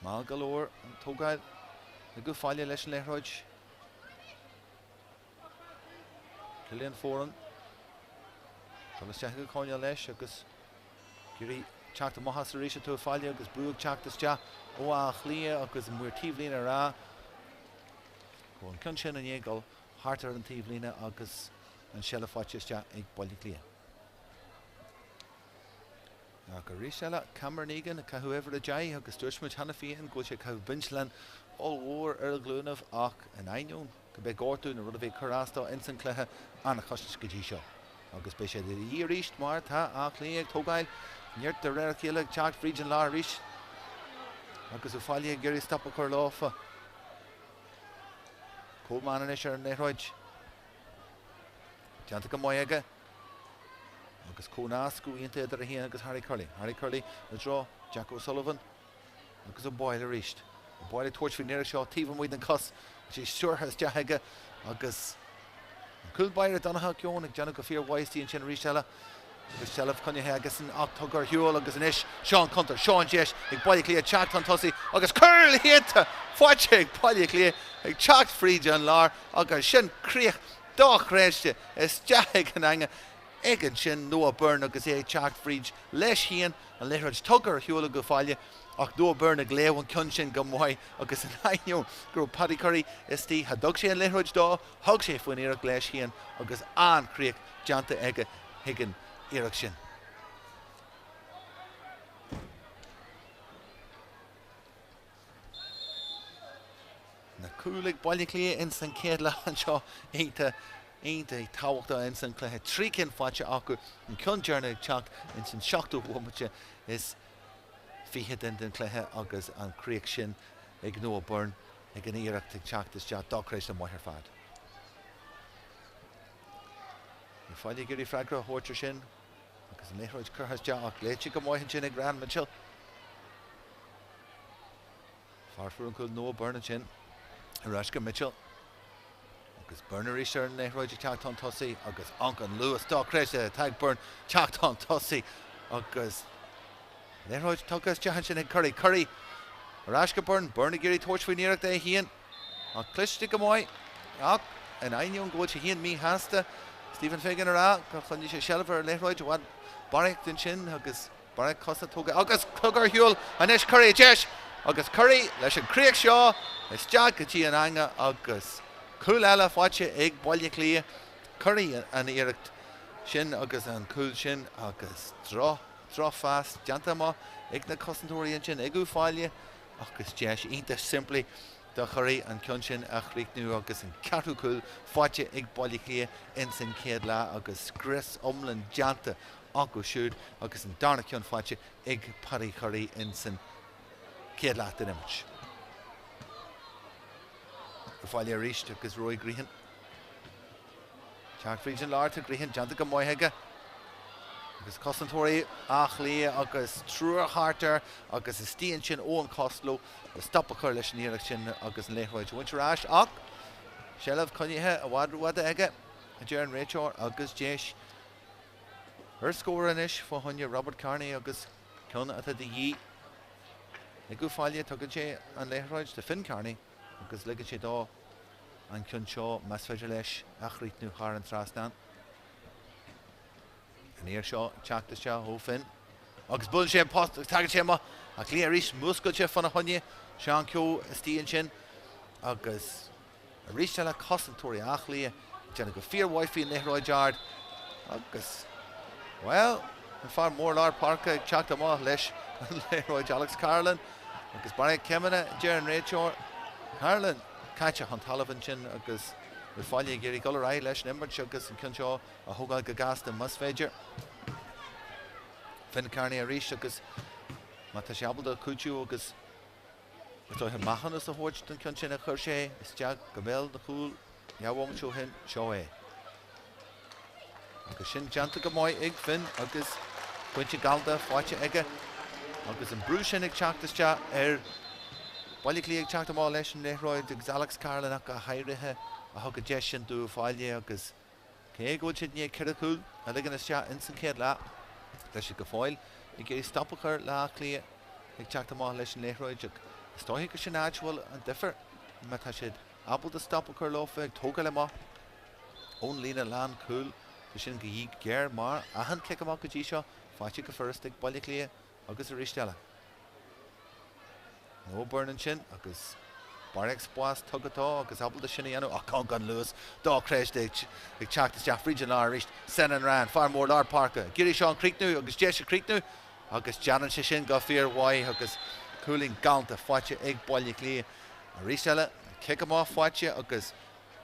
Mall go leor an tógáil ag Uíbh Fhailí leis an liathróid. Killian Foran. Dul isteach ag coinneáil leis agus ag iarraidh teacht amach as arís atá Uíbh Fhailí agus brú ag teacht isteach ó Áth Cliath agus maor taobhlíne ar a go an ceann sin i ndiaidh dul thart ar an taobhlíne agus an seilbh faighte isteach ag Baile Átha Cliath. Ach arís eile, Cameron Egan ag caitheamh uimhir 10 agus dúirt muid cheana féin go bhfuil sé ag caitheamh bindealán ollmhór ar a ghlúinibh ach in ainneoin go mbeidh gortú nó rud a bhí ag cur as dó ins an cluiche, an-chosaint go dtí seo. Agus beidh sé de dhíth arís mar tá Áth Cliath ag tógáil nirt de réir a chéile ag teacht fríd an lár arís agus Uíbh Fhailí ag iarraidh stop a chur leofa. Coleman anois ar an liathróid. Déanta go maith aige. Agus comhnascadh iontach idir é féin agus Harry Curley. Harry Curley i dtreo Jack O'Sullivan agus O'Boyle arís. O'Boyle ag tabhairt faoin iarracht seo taobh amuigh den chos. Tá sé stiúrtha isteach aige agus an cúl báire Donncha Keown ag déanamh go fíormhaith istigh ansin arís eile. Agus seilbh coinnithe aigesean ach tugtha ar shiúl agus anois seo an cuntar, seo an deis ag Baile Átha Cliath teacht chun tosaigh agus cúl iontach faighte ag Baile Átha Cliath ag teacht fríd an lár agus sin críoch dochreidte isteach ag an eanga ag ansin Noah Byrne agus é ag teacht fríd leis féin, an liathróid tugtha ar shiúl ag Uíbh Fhailí ach Noah Byrne ag léamh an ceann sin go maith agus in ainneoin go raibh Paddy Curry istigh, cha dtug sé an liathróid dó, thug sé faoin iarracht leis féin agus an-chríoch déanta aige chuig an iarracht sin. Na cúil ag Baile Átha Cliath ins an chéad leath anseo iontach, iontach tábhachtach ins an cluiche. 3 cinn faighte acu, an ceann deireanach ag teacht ins an seachtú bhomaite is 20 den cluiche agus an chríoch sin ag Noah Byrne ag an iarracht ag teacht isteach dochreidte maith ar fad. Uíbh Fhailí ag iarraidh freagra a thabhairt ar sin agus an liathróid curtha isteach ach léite go maith ansin ag Ryan Mitchell. Fear fuair an cúl Noah Byrne ansin ar ais go Mitchell. Agus Byrne arís ar an liathróid ag teacht chun tosaigh agus amharc an luas dochreidte atá ag Byrne teacht chun tosaigh agus liathróid tugtha isteach ansin ag Curry. Curry ar ais go Byrne. Byrne ag iarraidh tabhairt faoin iarracht é féin ach cliste go maith ach in ainneoin go bhfuil sé féin míshásta Stephen Fagan a rá gur choinnigh sé seilbh ar an liathróid i bhfad barraíocht ansin agus Barraíocht cosa tógtha agus tugtha ar shiúl anois Curry deis agus Curry leis an críoch seo isteach go dtí an eanga agus cúl eile faighte ag Baile Átha Cliath. Curry an iarracht sin agus an cúl sin agus droch drochphas déanta amach ag na cosantóirí ansin ag Uíbh Fhailí agus deis iontach simplí do Curry an ceann sin a chríochnú agus an ceathrú cúl faighte ag Baile Átha Cliath ins an chéad leath agus scrios iomlán déanta acu siúd agus an darna ceann faighte ag Paddy Curry insan chéad leath den imirt. Uíbh Fhailí arís agus Rory Grehan. Teacht fríd an lár tá Grehan déanta go maith aige agus cosantóirí Átha Cliath agus triúr thart air agus istigh ansin Eoin Costello le stop a chur leis an iarracht sin agus an liathróid a bhaint ar ais ach seilbh coinnithe i bhfad rófhada aige a deir an réiteoir agus deis Ar scór anois fá choinne Robert Kearney agus ceann atá de dhíth ag Uíbh Fhailí. Tugann sé an liathróid do Finn Kearney agus ligeann sé dó an ceann seo, más féidir leis, a chríochnú thar an trasnán. An iarracht seo teacht isteach ó Finn agus buaileann sé an post agus tagann sé amach ach liath arís múscailte fána choinne. Seán Keogh istigh ansin agus Arís eile cosantóirí Átha Cliath ag déanamh go fíormhaith faoin liathróid ard agus, bhuel, an fear mór lár páirce ag teacht amach leis an liathróid, Alex Carolan, agus barraíocht céimeanna, a deir an réiteoir. Carolan caite chun talaimh ansin agus Uíbh Fhailí ag iarraidh dul ar aghaidh leis an imirt agus an ceann seo a thógáil go gasta más féidir. Finn Kearney arís agus má tá sé ábalta cúiteamh agus is dóiche maithiúnas a thabhairt don cheann sin a chuir sé isteach go béal na chúl leathbhomaite ó shin, seo é. Agus sin déanta go maith ag Finn agus pointe galánta faighte aige agus an brú sin ag teacht isteach ar Baile Átha Cliath ag teacht amach leis an liathróid agus Alex Carolan ach go háirithe a thug an deis sin d'Uíbh Fhailí agus cé go bhfuil siad i ndiaidh 4 chúl a ligean isteach ins an chéad leath, tá siad go fóill ag iarraidh stop a chur le Áth Cliath ag teacht amach leis an liathróid ach is dóiche gur sin áit a bhfuil an difear má tá siad ábalta stop a chur leofa ag tógáil amach ón líne lán cúil. Tá sin de dhíth go géar mar achan cic amach go dtí seo faighte go furasta ag Baile Átha Cliath agus arís eile. Noah Byrne ansin agus barraíocht spás tugtha dó agus ábalta sin a dhéanamh ach ceann gan luas dochreidte ag teacht isteach fríd an lár arís. Senan Ryan, fear mór lár páirce, ag iarraidh seo a chríochnú agus deis a chríochnú agus déanann sé sin go fíormhaith agus cúilín galánta faighte ag Baile Átha Cliath arís eile. Cic amach faighte agus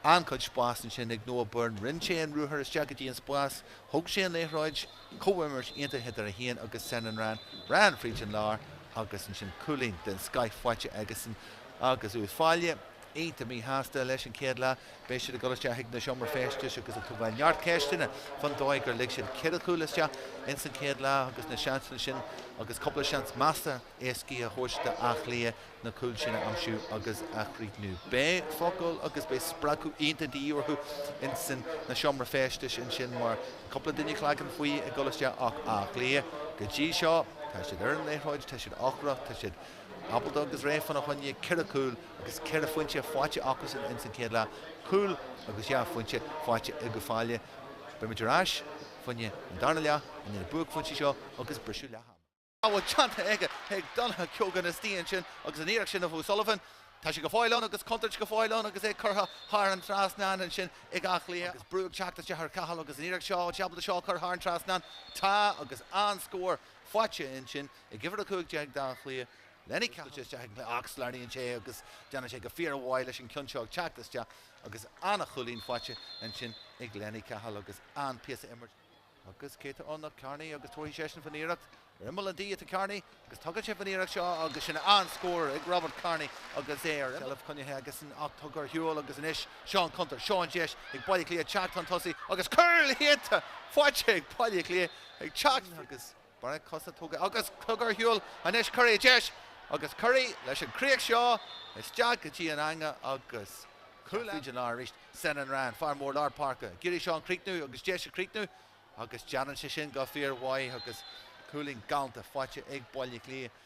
an-chuid spáis ansin ag Noah Byrne. Rinne sé an ruathar isteach go dtí an spás, thóg sé an liathróid, comhimirt iontach idir é féin agus Senan Ryan, Ryan fríd an lár agus ansin cúilín den scoith faighte aigesan agus Uíbh Fhailí iontach míshásta leis an chéad leath. Beidh siad ag dul isteach chuig na seomra feistis agus ag tógáil neart ceisteanna fán dóigh gur lig siad 4 chúl isteach ins an chéad leath agus na seansanna sin agus cúpla seans measartha éascaí a thabhairt d'Áth Cliath na cúil sin a aimsiú agus a chríochnú. Beidh focal agus beidh spreagadh iontach de dhíth orthu insan na seomra feistis ansin mar cúpla duine cloigeann faoi ag dul isteach ach Áth Cliath go dtí seo tá siad ar an liathróid, tá siad ocrach, tá siad ábalta agus réidh fána choinne, 4 chúl agus 4 phointe faighte acusan insan chéad leath, cúl agus 2 phointe faighte ag Uíbh Fhailí. Beimid ar ais fá choinne an darna leath i ndiaidh na buaicphointí seo agus briseadh leath ama. a bhfuil déanta aige ag Donagh Keogan istigh ansin agus an iarracht sin ó O'Sullivan. Tá sé go fóill ann agus contúirt go fóill ann agus é curtha thar an trasnán ansin ag Áth Cliath agus brú ag teacht isteach ar Cahill agus an iarracht seo, tá sé ábalta seo a chur thar an trasnán. Tá agus an-scór faighte ansin ag uimhir 15 d'Áth Cliath. Lenny Cahill isteach ag an ach sleamhnaíonn sé agus déanann sé go fíormhaith leis an ceann seo ag teacht isteach agus an-chúilín faighte ansin ag Lenny Cahill agus an-phíosa imirt. Agus cé atá ann ach Kearney agus tabharfaidh seisean faoin iarracht. Ar imeall an D atá Kearney agus tugann sé faoin iarracht seo agus sin an-scór ag Robert Kearney agus é ar seilbh coinnithe aigesan ach tugtha ar shiúl agus anois seo an cuntar, seo an deis ag Baile Átha Cliath teacht chun tosaigh agus cúl iontach faighte ag Baile Átha Cliath ag teacht agus barraíocht cosa tógtha agus tugtha ar shiúl anois Curry deis agus Curry leis an críoch seo isteach go dtí an eanga agus cúl fríd an lár arís. Senan Ryan, fear mór lár páirce, ag iarraidh seo a chríochnú agus deis a chríochnú agus déanann sé sin go fíormhaith agus cúilín galánta faighte ag Baile Átha Cliath.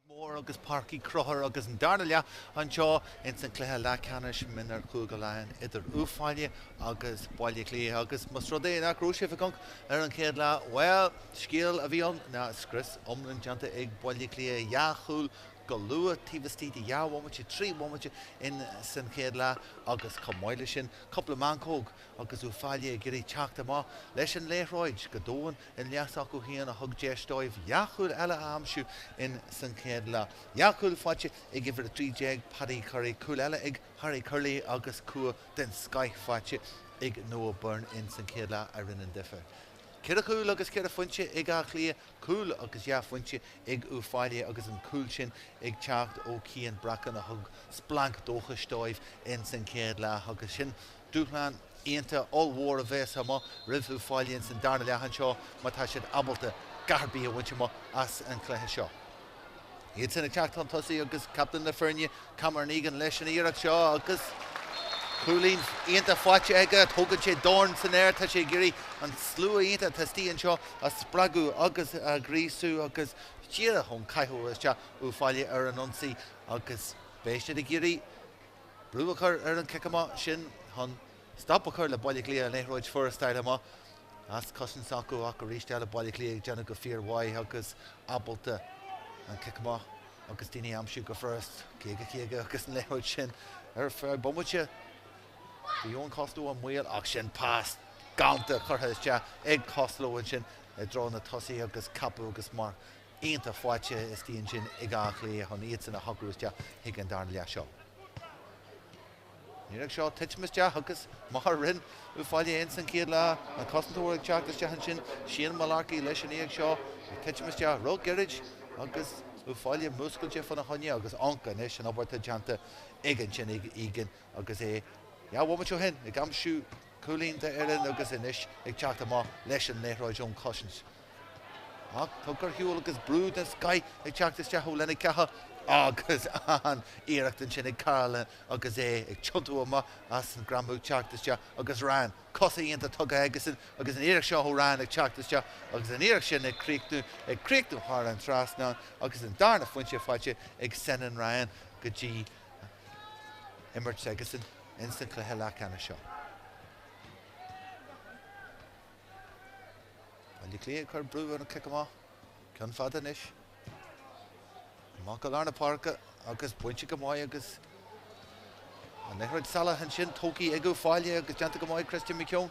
Mór agus Páirc Uí Chonchúir agus an darna leath anseo ins an cluiche leathcheannais mionúir Chúige Laighean idir Uíbh Fhailí agus Baile Átha Cliath agus más rud é nach raibh sibh ag amharc ar an chéad leath, bhuel, scéal a bhí ann ná scrios iomlán déanta ag Baile Átha Cliath, dhá chúl go luath taobh istigh de dhá bhomaite, 3 bhomaite in san chéad leath agus chomh maith leis sin cúpla meancóg agus Uíbh Fhailí ag iarraidh teacht amach leis an liathróid go domhain i leath s'acu féin a thug deis dóibh dhá chúl eile a aimsiú in san chéad leath. Dhá chúl faighte ag uimhir 13 Paddy Currie, cúl eile ag Harry Curley agus cúl den scoith faighte ag Noah Byrne in san chéad leath a rinne an difear. Ceithre chúl agus ceithre phointe ag Áth Cliath, cúl agus dhá phointe ag Uíbh Fhailí agus an cúl sin ag teacht ó Cian Bracken a thug splanc dóchais dóibh in san chéad leath agus sin dúshlán iontach ollmhór a bheas amach roimh Uíbh Fhailí ins an darna leath anseo má tá siad ábalta gach ar bith a bhaint amach as an chluiche seo. Iad sin ag teacht chun tosaigh agus captaen na foirne Cameron Egan leis an iarracht seo agus cúilín iontach faighte aige. Tógann sé dorn san aer, tá sé ag iarraidh an slua iontach atá istigh anseo a spreagadh agus a ghríosú agus díreach ón caitheamh isteach Uíbh Fhailí ar an ionsaí agus beidh siad ag iarraidh brú a chur ar an cic amach sin chun stop a chur le Baile Átha Cliath an liathróid fuarastáil amach as cosaint s'acu ach arís eile Baile Átha Cliath ag déanamh go fíormhaith agus ábalta an cic amach agus daoine a aimsiú go furast 50 50 agus an liathróid sin ar feadh bomaite. Bhí Eoin Costello i mbaol ach sin pas galánta curtha isteach ag Costello ansin i dtreo na tosaithe agus ceapadh agus marc iontach faighte istigh ansin ag Áth Cliath chun iadsan a shocrú isteach chuig an darna leath seo. An iarracht seo titim isteach agus mar a rinne Uíbh Fhailí ins an chéad leath, an cosantóir ag teacht isteach ansin, Shane Mullarkey leis an iarracht seo ag titim isteach ró-ghairid agus Uíbh Fhailí múscailte fána choinne agus amharc anois an obair atá déanta ag ansin ag Egan agus é dhá bhomaite ó shin ag aimsiú cúilín d'fhoireann agus anois ag teacht amach leis an liathróid ón chosaint. Ach tugtha ar shiúl agus brú den scoith ag teacht isteach ó Lenny Cahill agus an iarracht ansin ag Carolan agus é ag tiontú amach as an greamú teacht isteach agus Ryan, cosa iontach tugtha aigesan agus an iarracht seo ó Ryan ag teacht isteach agus an iarracht sin ag críochnú, ag críochnú thar an trasnán agus an darna phointe faighte ag Senan Ryan go dtí imirt aigesan ins an cluiche leathcheannais seo. Baile Átha Cliath ag cur brú ar an cic amach. Ceann fada anois. Amach go lár na páirce agus bainte go maith agus an liathróid salach ansin tógtha ag Uíbh Fhailí agus déanta go maith Christian McKeown.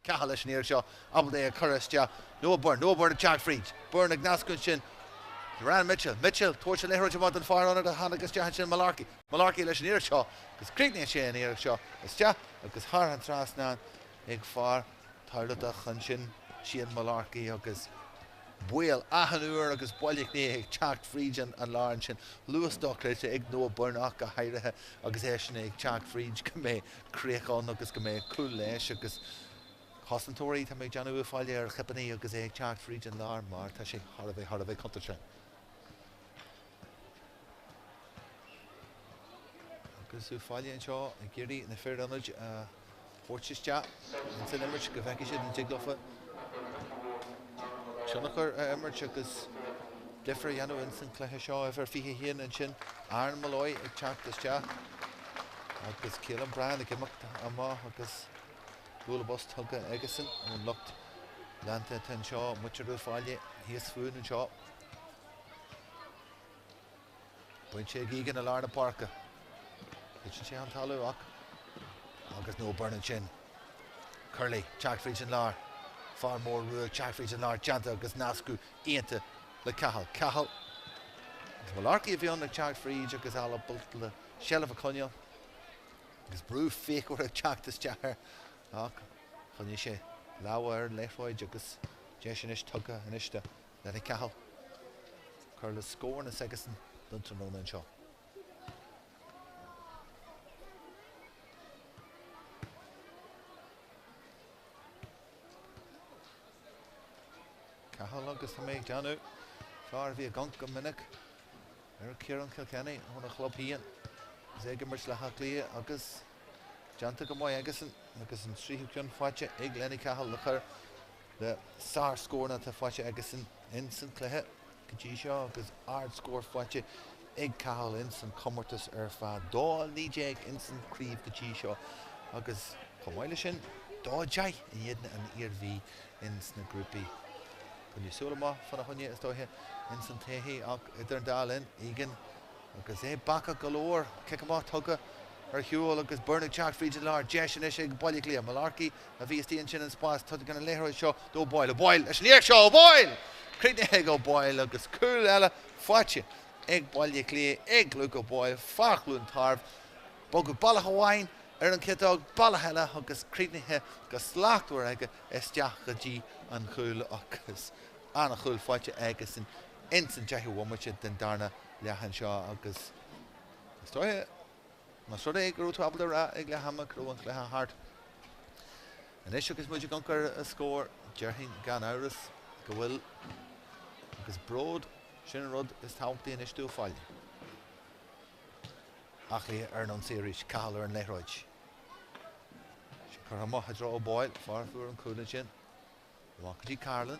Cathal leis an iarracht seo, ábalta é a chur isteach. Noah Byrne, Noah Byrne ag teacht fríd. Byrne ag nascadh ansin. Ciarán Mitchell, Mitchell tabhairt an liathróid amach don fear ionaid a tháinig isteach ansin, Mullarkey. Mullarkey leis an iarracht seo agus críochnaíonn sé an iarracht seo isteach agus thar an trasnán ag fear Tamhlachtach ansin, Shane Mullarkey agus baol achan uair agus Baile Átha Cliath ag teacht fríd an lár ansin. Luas dochreidte ag Noah Byrne ach go háirithe agus eisean ag teacht fríd go mbeidh críoch ann agus go mbeidh cúl leis agus cosantóirí, tá mé ag déanamh Uíbh Fhailí ar chipeannaí agus é ag teacht fríd an lár mar tá sé thar a bheith, thar a bheith contúirteach. Agus Uíbh Fhailí anseo ag iarraidh na fir ionaid a thabhairt isteach ins an imirt go bhfeicfidh siad an dtig leofa tionchar a imirt agus difear a dhéanamh ins an cluiche seo. Uimhir 21 ansin, Aaron Molloy ag teacht isteach agus Caelan Bryan ag imeacht amach agus bualadh bos tugtha aigesan ón lucht leanta atá anseo, muintir Uíbh Fhailí thíos fúinn anseo. Bainte ag Egan i lár na páirce. Titeann sé chun talamh ach agus Noah Byrne ansin. Curley, teacht fríd an lár. Fear mór rua ag teacht fríd an lár déanta agus nascadh iontach le Cathal. Cathal agus Mullarkey a bhí ann ag teacht fríd agus ábalta le seilbh a choinneáil. Agus brú fíochmhar ag teacht isteach air ach choinnigh sé lámh ar an liathróid agus deis anois tugtha anois do Lenny Cahill cur le scóranna s'aigesan don tráthnóna anseo. Cahill agus tá mé ag déanamh fear a bhí ag amharc go minic ar Ciarán Kilkenny óna chlub féin agus é ag imirt le hÁth Cliath agus déanta go maith aigesan agus an tríú ceann faighte ag Lenny Cahill le cur le sár-scóranna atá faighte aigesan ins an cluiche go dtí seo agus ard-scór faighte ag Cathal ins an comórtas ar fad, 2-19 ins an craobh go dtí seo agus chomh maith le sin 2-10 in éadan an Iarmhí ins na grúpaí. Coinnigh súil amach fána choinne is dóiche ins an todhchaí ach idir an dá linn, Egan Agus é bacach go leor, cic amach tugtha ar shiúl agus Byrne ag teacht fríd an lár. Deis anois ag Baile Átha Cliath. Mullarkey a bhí istigh ansin in spás. Tugann an liathróid seo do O'Boyle. O'Boyle leis an iarracht seo! O'Boyle! Críochnaithe ag O'Boyle agus cúl eile faighte ag Baile Átha Cliath ag Luke O'Boyle, fear Chluain Tarbh. Bogadh bealach amháin ar an chiotóg, bealach eile agus críochnaithe go slachtmhar aige isteach go dtí an chúl agus an-chúl faighte aigesan ins an deichiú bhomaite den darna leath anseo agus is dóiche, más rud é go raibh tú ábalta a rá ag leath ama go raibh an cluiche thart anois agus muid ag amharc ar an scór, déarfainn gan amhras go bhfuil agus bród, sin an rud is tábhachtaí anois d'Uíbh Fhailí. Áth Cliath ar an ionsaí arís, Cathal ar an liathróid. Sin curtha amach i dtreo O'Boyle, fear a fuair an cúl ansin. Amach go dtí Carlin.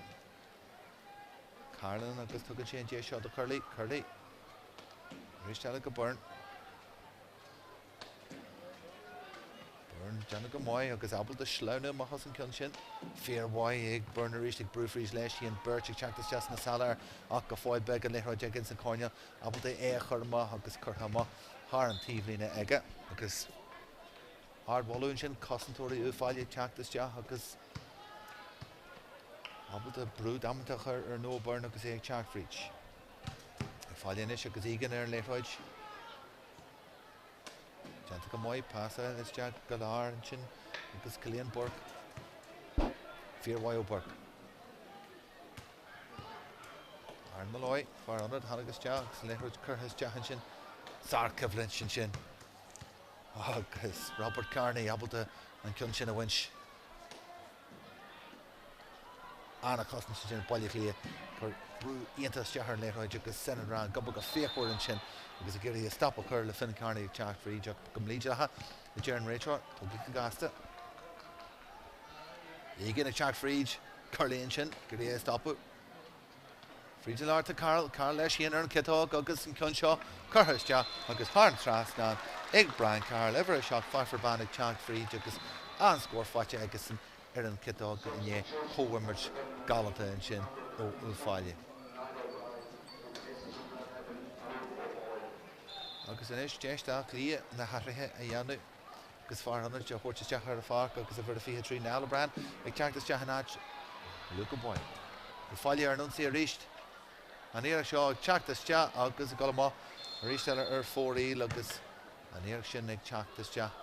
Carlin agus tugann sé an deis seo do Curley. Curley. Arís eile go Byrne. Byrne déanamh go maith agus ábalta sleamhnú amach as an ceann sin. Fíor mhaith ag Byrne arís ag brú fríd leis féin beirt ag teacht isteach sna sála air ach go fóill beag an liathróid aige ins an choirnéal. Ábalta é a chur amach agus curtha amach thar an taobhlíne aige agus Ardmholadh ansin, cosantóirí Uíbh Fhailí ag teacht isteach agus ábalta brú damanta a chur ar Noah Byrne agus é ag teacht fríd. Uíbh Fhailí anois agus Egan ar an liathróid. Déanta go maith, pasáil isteach go lár ansin agus Cillian Burke. Fíormhaith ó Burke. Aaron Molloy, fear ionaid, tháinig isteach agus an liathróid curtha isteach ansin. Sárchoimhlint ansin. Agus Robert Kearney ábalta an ceann sin a bhaint. An-chosaint ansin ag Baile Átha Cliath. Cur brú iontach isteach ar an liathróid agus Senan Ryan ag obair go fíochmhar ansin agus ag iarraidh stop a chur le Finn Kearney ag teacht fríd ach go mblídeach a deir an réiteoir. Tógaigí go gasta. Egan ag teacht fríd. Curley ansin ag iarraidh é a stopadh. Fríd an lár tá Carroll, Carroll leis féin ar an chiotóg agus an ceann seo curtha isteach agus thar an trasnán ag Brian Carroll, uimhir 7, Pfeiffer Bán ag teacht fríd agus an-scór faighte aigesan ar an chiotóg i ndiaidh comhimirt galánta ansin ó Uíbh Fhailí. Agus anois deis d'Áth Cliath na hathruithe a dhéanamh. agus fear ionaid á thabhairt isteach ar an pháirc agus uimhir a 23 Niall O'Brien ag teacht isteach in áit Luca Boyle. Uíbh Fhailí ar an ionsaí arís. An iarracht seo ag teacht isteach agus ag dul amach arís eile ar fóraoil agus an iarracht sin ag teacht isteach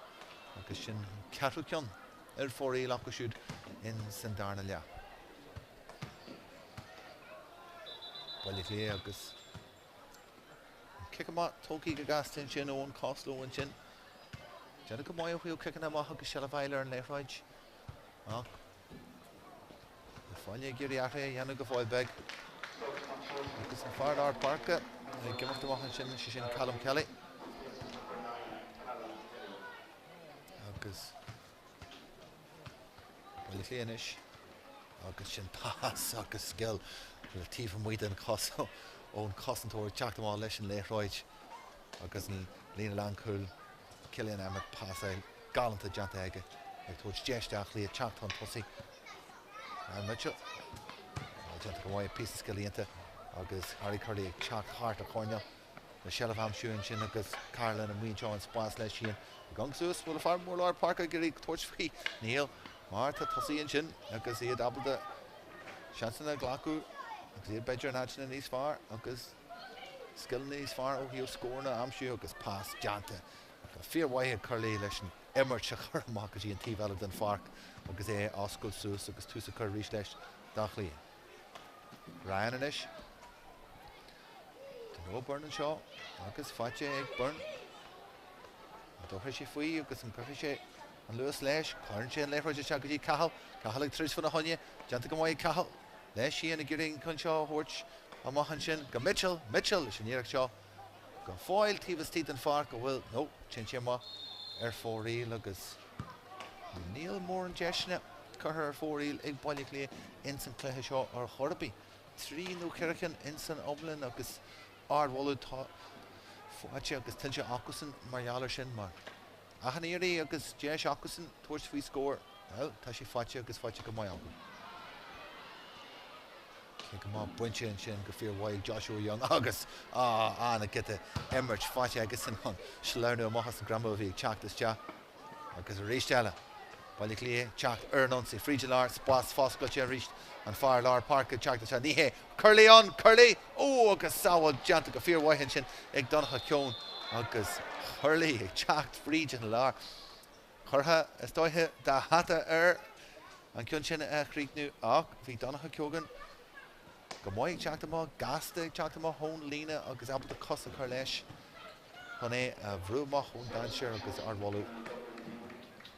agus sin an ceathrú ceann ar fóraoil acu siúd in san darna leath. Baile Átha Cliath agus an cic amach tógtha go gasta ansin Eoin Costello ansin. Déanamh go maith ó thaobh ciceanna amach agus seilbh a fháil ar an liathróid ach Uíbh Fhailí ag iarraidh athruithe a dhéanamh go fóill beag agus an fear lár páirce ag imeacht amach ansin, sé sin Callum Kelly. Agus Baile Átha Cliath anois agus sin pas agus scil taobh amuigh den chos ón chosantóir ag teacht amach leis an liathróid agus an líne lánchúil Cillian Emmett pasáil galánta déanta aige ag tabhairt deis d'Áth Cliath teacht chun tosaigh. Ryan Mitchell déanta go maith, píosa scil iontach agus Harry Curley ag teacht thart an choirnéal le seilbh a aimsiú ansin agus Carolan amuigh anseo an spás leis féin ag amharc suas. Bhfuil an fear mór lár páirce ag iarraidh tabhairt faoi? Níl, mar tá tosaí ansin agus iad ábalta seansanna a ghlacadh agus iad b'fhéidir in áiteanna níos fearr agus scil níos fearr ó thaobh scóranna a aimsiú agus pas déanta go fíormhaith ag Curley leis an imirt a chur amach go dtí an taobh eile den pháirc agus é a oscailt suas agus tús a chur arís leis d'Áth Cliath. Ryan anois. Do Noah Byrne anseo agus faighte ag Byrne. An dtabharfaidh sé faoi agus an gcuirfidh sé an luas leis? Cuireann sé an liathróid isteach go dtí Cathal. Cathal ag troid fána choinne. Déanta go maith ag Cathal. Leis féin ag iarraidh an ceann seo a thabhairt amach ansin go Mitchell. Mitchell leis an iarracht seo. Go fóill taobh istigh den pháirc a bhfuil, nó téann sé amach ar fóraoil agus níl mórán deiseanna curtha ar fóraoil ag Baile Átha Cliath ins an cluiche seo ar chor ar bith. 3 nó 4 cheann ins an iomlán agus ardmholadh faighte agus tuillte acusan mar gheall ar sin mar achan iarraidh agus deis acusan tabhairt faoi scór, bhuel, tá sé faighte agus faighte go maith acu. Cic amach bainte ansin go fíormhaith ag Joshua Young agus an-giota imirt faighte aigesan chun sleamhnú amach as an greamú a bhí ag teacht isteach. Agus arís eile, Baile Átha Cliath teacht ar an ionsaí fríd an lár, spás foscailte arís, an fear lár páirce ag teacht isteach, ní hé, Curley ann, Curley! Ó agus sábháil déanta go fíormhaith ansin ag Donncha Keohane agus Curley ag teacht fríd an lár. Curtha, is dóiche, dá hata air an ceann sin a chríochnú ach bhí Donncha Keogan go maith ag teacht amach, gasta ag teacht amach ón líne agus ábalta cos a chur leis chun é a bhrú amach ón dainséar agus ardmholadh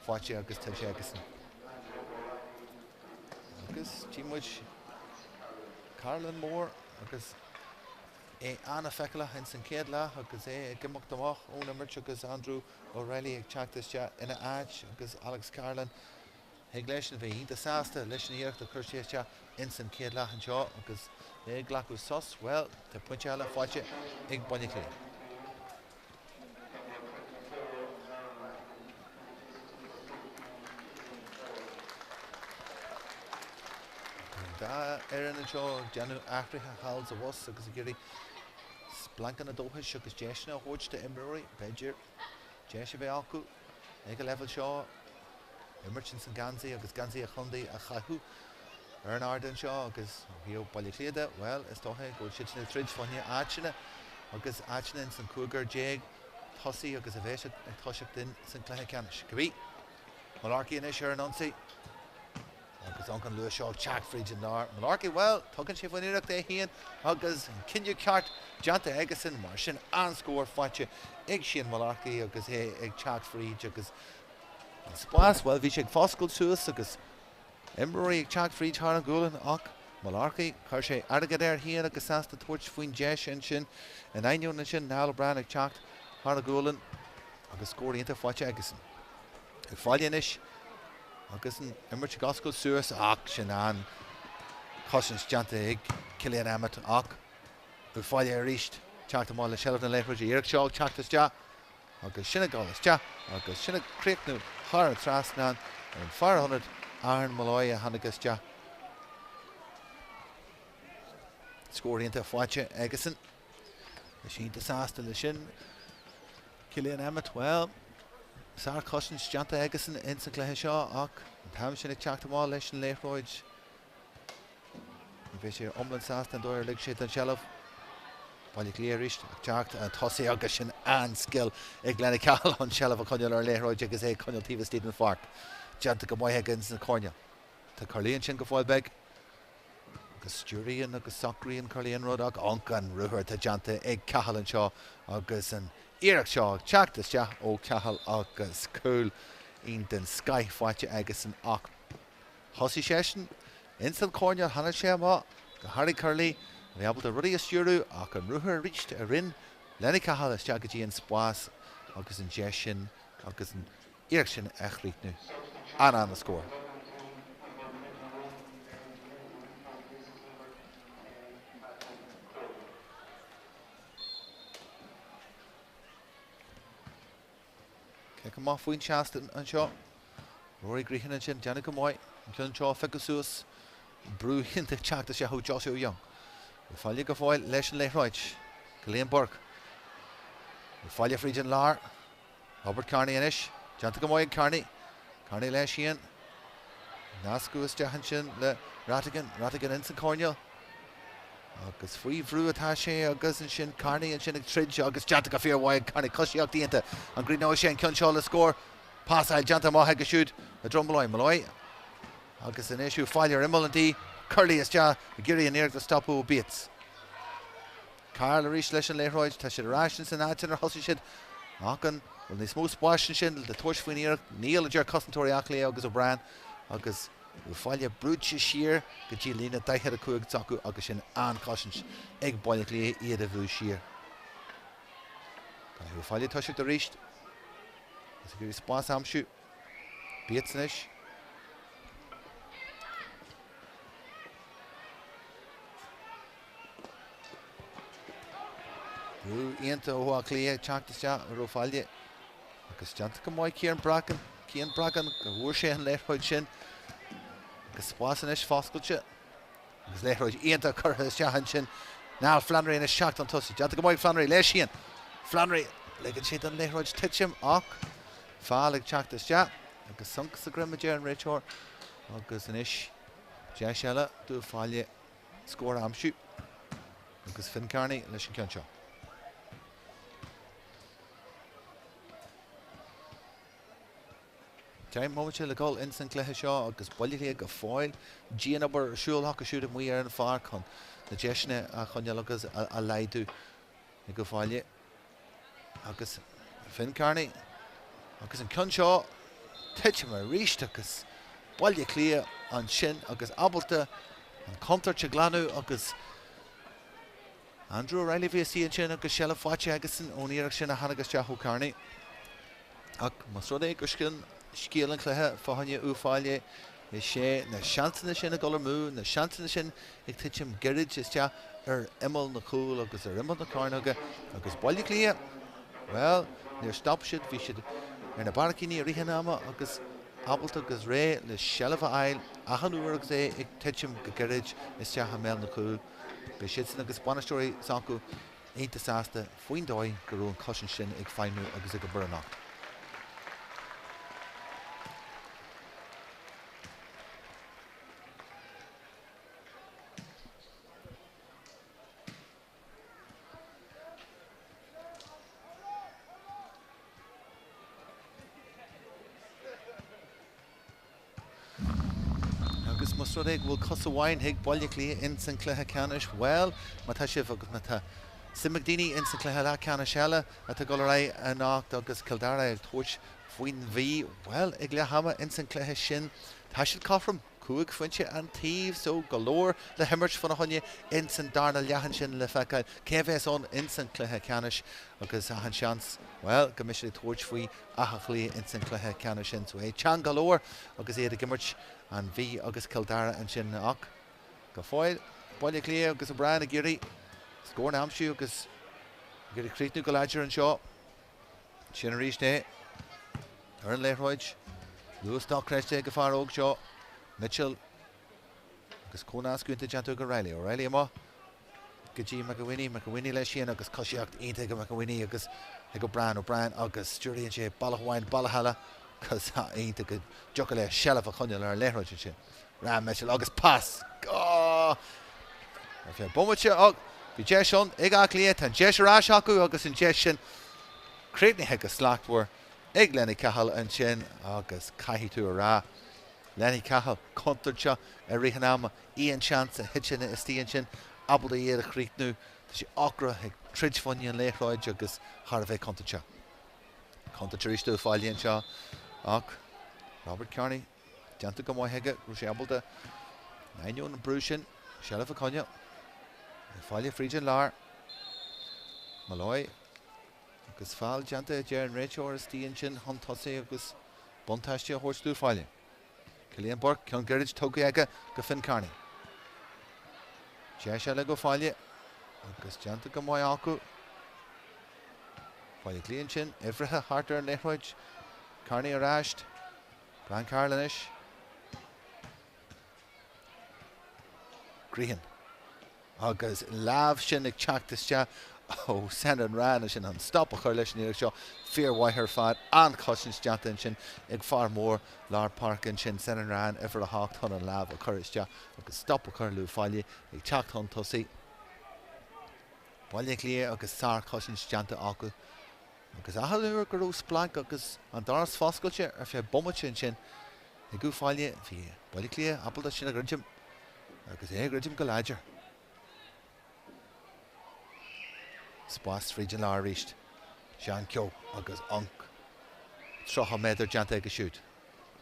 faighte agus tuillte aigesan. Agus tchí muid Carolan Moore agus é an-fheiceálach ins an chéad leath agus é ag imeacht amach ón imirt agus Andrew O'Reilly ag teacht isteach ina áit agus Alex Carolan, thig leis a bheith iontach sásta leis an iarracht a chuir sé isteach ins an chéad leath anseo agus é ag glacadh sos, bhuel, tá pointe eile faighte ag Baile Átha Cliath. An dá fhoireann anseo ag déanamh athruithe thall is abhus agus ag iarraidh splancanna dóchais agus deiseanna a thabhairt d'imreoirí, b'fhéidir, deis a bheith acu ag an leibhéal seo imirt ins an geansaí agus geansaí an chontae a chaitheamh ar an ardán seo agus ó thaobh Baile Átha Cliath de, bhuel, is dócha go bhfuil siad ag troid fá choinne áiteanna agus áiteanna ins an cúigear tosaigh agus a bheas ag toiseacht in san cluiche ceannais. Cibé, Mullarkey anois ar an ionsaí. Agus an luas seo ag teacht fríd an lár. Mullarkey, bhuel, tugann sé faoin iarracht é féin agus an cinneadh ceart déanta aigesan. Mar sin, an-scór faighte ag Shane Mullarkey agus é ag teacht fríd agus an spás, bhuel, bhí sé ag foscailt suas agus imreoirí ag teacht fríd thar an ghualainn ach Mullarkey, chuir sé airgead air féin agus sásta tabhairt faoin deis ansin. In ainneoin ansin, Niall O'Brien ag teacht thar a ghualainn agus scór iontach faighte aigesan. Uíbh Fhailí anois agus an imirt ag oscailt suas ach sin an-chosaint déanta ag Cillian Emmett ach Uíbh Fhailí arís teacht amach le seilbh na liathróide. Iarracht seo ag teacht isteach agus sin ag dul isteach agus sin ag críochnú thar an trasnán ar an fear ionaid Aaron Molloy a tháinig isteach. Scór iontach faighte aigesan. Is iontach sásta leis sin. Cillian Emmett, bhuel. Sárchosaint déanta aigesan ins an gcluiche seo ach an t-am sin ag teacht amach leis an liathróid ní bheidh sé iomlán sásta an dóigh ar lig sé den tseilbh. Baile Átha Cliath arís ag teacht chun tosaigh agus sin an-scil ag Lenny Cahill an tseilbh a choinneáil ar an liathróid agus é ag coinneáil taobh istigh den pháirc. Déanta go maith aige ins an choirnéal. Tá Curley ansin go fóill beag. Agus stiúraíonn agus socraíonn Curley an rud ach iontach an ruathar atá déanta ag Cahill anseo agus an iarracht seo ag teacht isteach ó Cahill agus cúl den scoith faighte aigesan ach thosaigh seisean ins an choirnéal, tháinig sé amach go Harry Curley a bhí ábalta rudaí a stiúradh ach an ruathar arís a rinne Lenny Cahill isteach go dtí an spás agus an deis sin agus an iarracht sin a chríochnú. An-an-scór. Cic amach faoin seastán anseo. Rory Grehan ansin, déanamh go maith. An ceann seo a phiocadh suas. Brú iontach teacht isteach ó Joshua Young. Uíbh Fhailí go fóill leis an liathróid. Go Liam Burke. Uíbh Fhailí fríd an lár. Robert Kearney anois. Déanta go maith ag Kearney. Kearney leis féin. Nascadh isteach ansin le Ratigan. Ratigan ins an choirnéal. Agus faoi bhrú atá sé agus ansin Kearney ansin ag troid agus déanta go fíormhaith ag Kearney. Coisíocht iontach. An gcríochnóidh sé an ceann seo le scór? Pasáil déanta amach aige siúd i dtreo Molloy. Molloy agus anois Uíbh Fhailí ar imeall an tí. Curley isteach ag iarraidh an iarracht a stopadh ó Bates. Carl arís leis an liathróid. Tá siad ar ais ins an áit inar thosaigh siad. Ach an bhfuil níos mó spáis ansin le tabhairt faoin iarracht? Níl, a deir cosantóirí Átha Cliath agus O'Brien agus Uíbh Fhailí brúite siar go dtí líne 45 s'acu agus sin an-chosaint ag Baile Átha Cliath iad a bhrú siar. Caithfidh Uíbh Fhailí toiseacht arís agus ag iarraidh spás a aimsiú. Bates anois. Brú iontach ó Áth Cliath ag teacht isteach ar Uíbh Fhailí agus déanta go maith Cian Bracken, Cian Bracken go bhfuair sé an liathróid sin agus spás anois foscailte agus liathróid iontach curtha isteach ansin. Niall Flannery anois teacht chun tosaigh. Déanta go maith Flannery leis féin. Flannery ligeann sé don liathróid titim ach feall ag teacht isteach agus sonc sa droim a deir an réiteoir agus anois deis eile d'Uíbh Fhailí scór a aimsiú agus Finn Kearney leis an ceann seo. 10 mbomaite le dul ins an gcluiche seo agus Baile Átha Cliath go fóill. Dianobair ar siúl acu siúd amuigh ar an pháirc chun na deiseanna a choinneáil agus a laghdú ag Uíbh Fhailí. Agus Finn Kearney agus an ceann seo titim arís agus Baile Átha Cliath ansin agus ábalta an chontúirt a ghlanadh agus Andrew O'Reilly a bhí istigh ansin agus seilbh faighte aigesan ón iarracht sin a tháinig isteach ó Kearney. Ach más rud é gur sin scéal an chluiche fá choinne Uíbh Fhailí, is é na seansanna sin ag dul amú, na seansanna sin ag titim gairid isteach ar imeall na cúl agus ar imeall na cearnóige agus Baile Átha Cliath, bhuel, níor stop siad, bhí siad ar na barraicíní i rith an ama agus ábalta agus réidh le seilbh a fháil achan uair agus é ag titim go gairid isteach i mbéal na cúl. Beidh siadsan agus bainisteoirí s'acu iontach sásta faoin dóigh go raibh an chosaint sin ag feidhmiú agus ag obair anocht. Agus más rud é go bhfuil cos amháin ag Baile Átha Cliath ins an cluiche ceannais, bhuel, má tá sibh agus má tá suim ag daoine ins an cluiche leathcheannais eile atá ag dul ar aghaidh anocht agus Cill Dara ag tabhairt faoin Mhí, bhuel, ag leath ama ins an cluiche sin, tá siad cothrom, 5 phointe an taobh, so go leor le himirt fána choinne ins an darna leath ansin le feiceáil cé a bheas ann ins an cluiche ceannais agus achan seans, bhuel, go mbeidh siad ag tabhairt faoi Áth Cliath ins an cluiche ceannais sin. So é teann go leor agus iad ag imirt an Mhí agus Cill Dara ansin ach go fóill Baile Átha Cliath agus O'Brien ag iarraidh scór a aimsiú agus ag iarraidh críochnú go láidir anseo. Sin arís é ar an liathróid. Luas dochreidte ag an fear óg seo, Mitchell, agus comhnasc iontach déanta ag O'Reilly. O'Reilly amuigh. Go dtí McElhinney, McElhinney leis féin agus coisíocht iontach ag McElhinney agus ag O'Brien, O'Brien agus stiúraíonn sé bealach amháin, bealach eile agus iontach go dtiocfadh leis seilbh a choinneáil ar an liathróid ansin. Ryan Mitchell agus pas! Ar feadh bomaite ach bhí deis ann ag Áth Cliath, tá an deis ar ais acu agus an deis sin críochnaithe go slachtmhar ag Lenny Cahill ansin agus caithfidh tú a rá, Lenny Cahill contúirteach i rith an ama. Aon seans a thiteann istigh ansin, ábalta iad a chríochnú. Tá sé ocrach ag troid fá choinne an liathróid agus thar a bheith contúirteach. Contúirt arís d'Uíbh Fhailí anseo ach Robert Kearney déanta go maith aige, go raibh sé ábalta, in ainneoin an brú sin, seilbh a choinneáil. Uíbh Fhailí fríd an lár. Molloy agus feall déanta a deir an réiteoir istigh ansin chun tosaigh agus buntáiste a thabhairt d'Uíbh Fhailí. Cillian Burke, ceann gairid tugtha aige go Finn Kearney. Deis eile ag Uíbh Fhailí agus déanta go maith acu. Baile Átha Cliath ansin, uimhrithe thart ar an liathróid. Kearney ar ais. Brian Carroll anois. Grehan. Agus lámh sin ag teacht isteach ó Senan Ryan ansin chun stop a chur leis an iarracht seo. Fíormhaith ar fad. An-chosaint déanta ansin ag fear mór lár páirce ansin, Senan Ryan, uimhir 8, chun an lámh a chur isteach agus stop a chur le Uíbh Fhailí ag teacht chun tosaigh. Baile Átha Cliath agus sárchosaint déanta acu. Agus achan uair go raibh splanc agus an doras foscailte ar feadh bomaite ansin ag Uíbh Fhailí, bhí Baile Átha Cliath ábalta sin a dhruidim agus é a dhruidim go láidir. Spás fríd an lár arís. Seán Keogh agus ionc 30 méadar déanta aige siúd.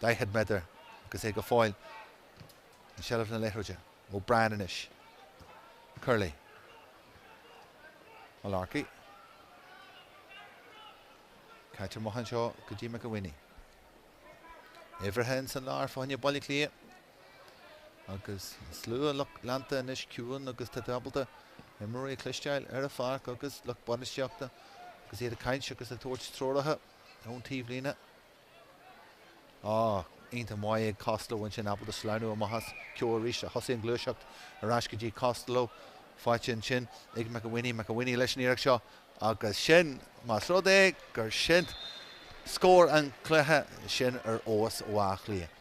40 méadar agus é go fóill i seilbh na liathróide. O'Brien anois. Curley. Mullarkey. Caite amach anseo go dtí McElhinney. Uimhrithe ins an lár fá choinne Baile Átha Cliath. Agus an slua lucht leanta anois ciúin agus tá tú ábalta imreoirí a chloisteáil ar an pháirc agus lucht bainistíochta agus iad ag caint agus ag tabhairt treoracha ón taobhlíne. Á, iontach maith ag Costello ansin, ábalta sleamhnú amach as. Keogh arís a thosaigh an ghluaiseacht ar ais go dtí Costello. Faighte ansin ag McElhinney. McElhinney leis an iarracht seo agus sin, más rud é gur sin scór an chluiche, sin ar fheabhas ó Áth Cliath.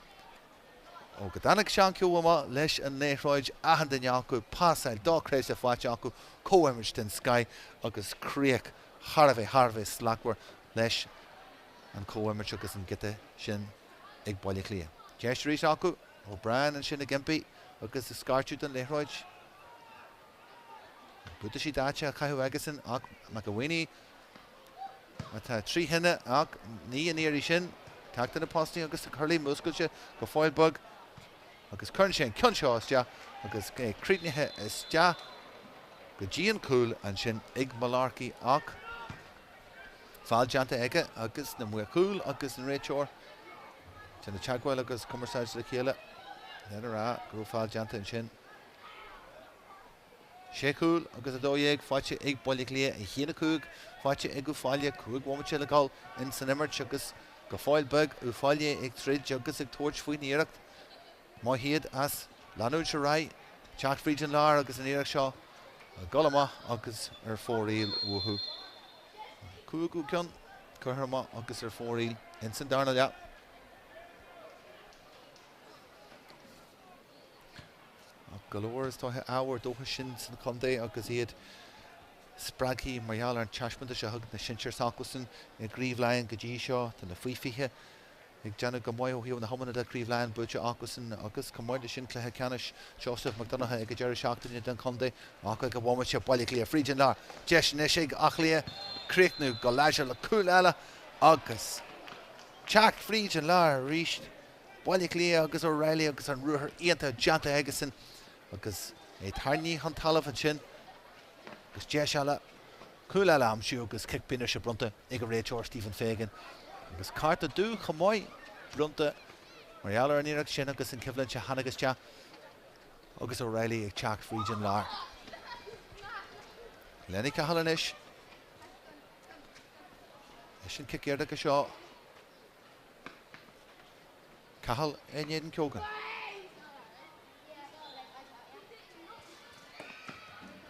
Ó go dtáinig Seán Keogh amach leis an liathróid, achan duine acu, pasáil dochreidte faighte acu, comhimirt den scoith agus críoch thar a bheith, thar a bheith slachtmhar leis an chomhimirt agus an giota sin ag Baile Átha Cliath. Deis arís acu, O'Brien ansin ag impí agus ag scairteadh don liathróid. Buataisí daite á chaitheamh aigesan ach McElhinney atá trí thine ach ní an iarraidh sin. Teacht ar na postaí agus tá Curley múscailte go fóill beag agus cuireann sé an ceann seo isteach agus é críochnaithe isteach go dtí an cúl ansin ag Mullarkey ach Feall déanta aige agus na maoir chúil agus an réiteoir ag déanamh teagmháil agus cumarsáid le chéile lena rá go raibh feall déanta ansin. Sé chúl agus 12 faighte ag Baile Átha Cliath, 1, 5 faighte ag Uíbh Fhailí, 5 bhomaite le dhul in san imirt agus go fóill beag Uíbh Fhailí ag troid agus ag tabhairt faoin iarracht. Maith iad as leanúint ar aghaidh, teacht fríd an lár agus an iarracht seo ag dul amach agus ar fóraoil uathu. An cúigiú ceann curtha amach agus ar fóraoil ins an darna leath. Ach go leor is dóiche ábhar dóchais sin san chontae agus iad spreagtha mar gheall ar an taispeántas a thug na sinsir s'acusan i gCraobh Laighean go dtí seo. Tá na faoi 20 ag déanamh go maith ó thaobh na hiomána de, Craobh Laighean buaite acusan agus chomh maith leis sin cluiche ceannais Seosamh Mac Donncha ag an deireadh seachtaine don chontae ach ag an bhomaite Baile Átha Cliath fríd an lár. Deis anois ag Áth Cliath críochnú go láidir le cúl eile agus teacht fríd an lár arís. Baile Átha Cliath agus O'Reilly agus an ruathar iontach déanta aigesan agus é tarraingthe chun talaimh ansin agus deis eile Cúl eile a aimsiú agus cic pionóis bronnta ag an réiteoir Stephen Fagan agus cárta dubh chomh maith bronnta mar gheall ar an iarracht sin agus an choimhlint a tháinig isteach agus O'Reilly ag teacht fríd an lár. Lenny Cahill anois leis an cic éirice seo. Cahill in éadan Keogan.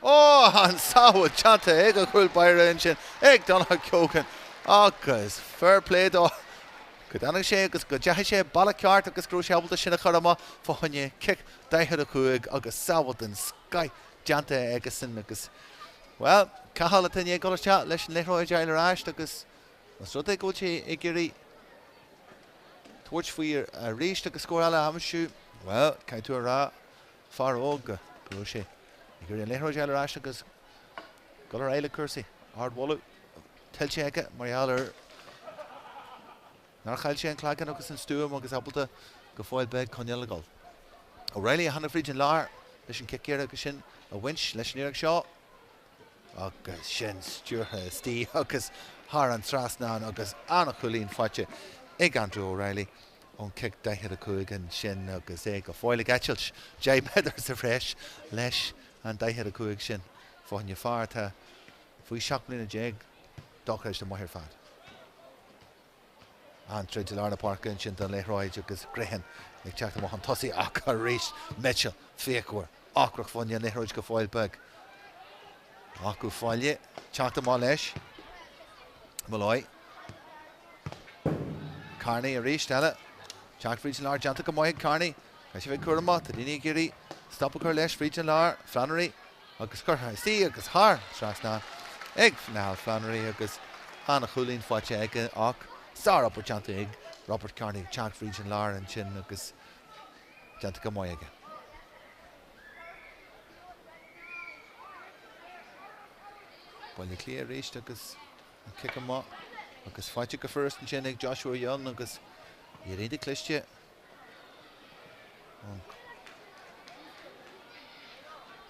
Ó, an sábháil déanta ag an chúl báire ansin ag Donagh Keogan agus fair play dó go dtáinig sé agus go dteachaigh sé bealach ceart agus go raibh sé ábalta sin a chur amach fá choinne cic 45 agus sábháil den scoith déanta aigesan agus, bhuel, Cathal atá i ndiaidh dul isteach leis an liathróid a fháil ar ais agus más rud é go bhfuil sé ag iarraidh tabhairt faoi arís agus scór eile a aimsiú, bhuel, caithfidh tú a rá, fear óg, go raibh sé ag iarraidh an liathróid a fháil ar ais agus dul ar aghaidh le cúrsaí. Ardmholadh tuillte aige mar gheall ar nár chaill sé an cloigeann agus an stuaim agus ábalta go fóill beag coinneáil ag dul. O'Reilly a tháinig fríd an lár leis an cic éirice agus sin a bhaint leis an iarracht seo. Agus sin stiúrtha istigh agus thar an trasnán agus an-chúilín faighte ag Andrew O'Reilly ón cic 45 ansin agus é go fóill ag eitilt 10 méadar sa bhreis leis an 45 sin. Fá choinne fear atá faoi 17 mbliana dochreidte maith ar fad. An-troid i lár na páirce ansin don liathróid agus Grehan ag teacht amach chun tosaigh ach arís Mitchell fíochmhar, ocrach fá choinne an liathróid go fóill beag. Ach Uíbh Fhailí teacht amach leis. Molloy. Kearney arís eile. Teacht fríd an lár déanta go maith ag Kearney. Caithfidh sé bheith cúramach. Tá daoine ag iarraidh stop a chur leis fríd an lár. Flannery. Agus curtha istigh agus thar an trasnán ag Niall Flannery agus an-chúilín faighte aige ach sár-obair déanta ag Robert Kearney ag teacht fríd an lár ansin agus déanta go maith aige. Baile Átha Cliath arís agus an cic amach agus faighte go furast ansin ag Joshua Young agus iad iontach cliste.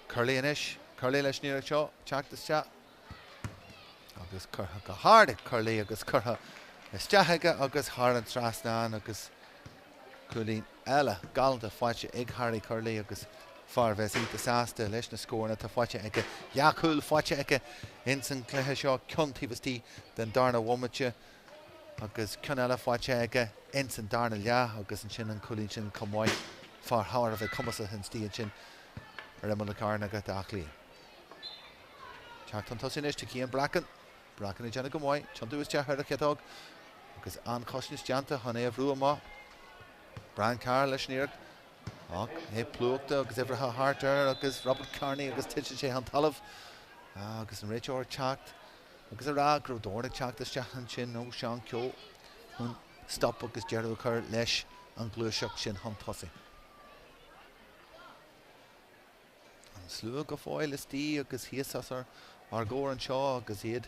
Curley anois. Curley leis an iarracht seo teacht isteach agus curtha go hard ag Curley agus curtha isteach aige agus thar an trasnán agus cúilín eile galánta faighte ag Harry Curley agus fear a bheas iontach sásta leis na scóranna atá faighte aige. Dhá chúl faighte aige ins an gcluiche seo, ceann taobh istigh den darna bhomaite. Agus ceann eile faighte aige ins an darna leath agus ansin an cúilín sin chomh maith. Fear thar a bheith cumasach istigh ansin ar imeall na cearnóige d'Áth Cliath. Teacht chun tosaigh anois do Cian Bracken. Bracken ag déanamh go maith. Tiontú isteach ar a chiotóg agus an-chosaint déanta chun é a bhrú amach. Brian Carr leis an iarracht ach é plúchta agus uimhreacha thart air agus Robert Kearney agus titeann sé chun talaimh agus an réiteoir ag teacht. Agus a rá go raibh dorn ag teacht isteach ansin ó Seán Keogh chun stop agus deireadh a chur leis an ghluaiseacht sin chun tosaigh. An slua go fóill istigh agus thíos os ár gcomhair anseo agus iad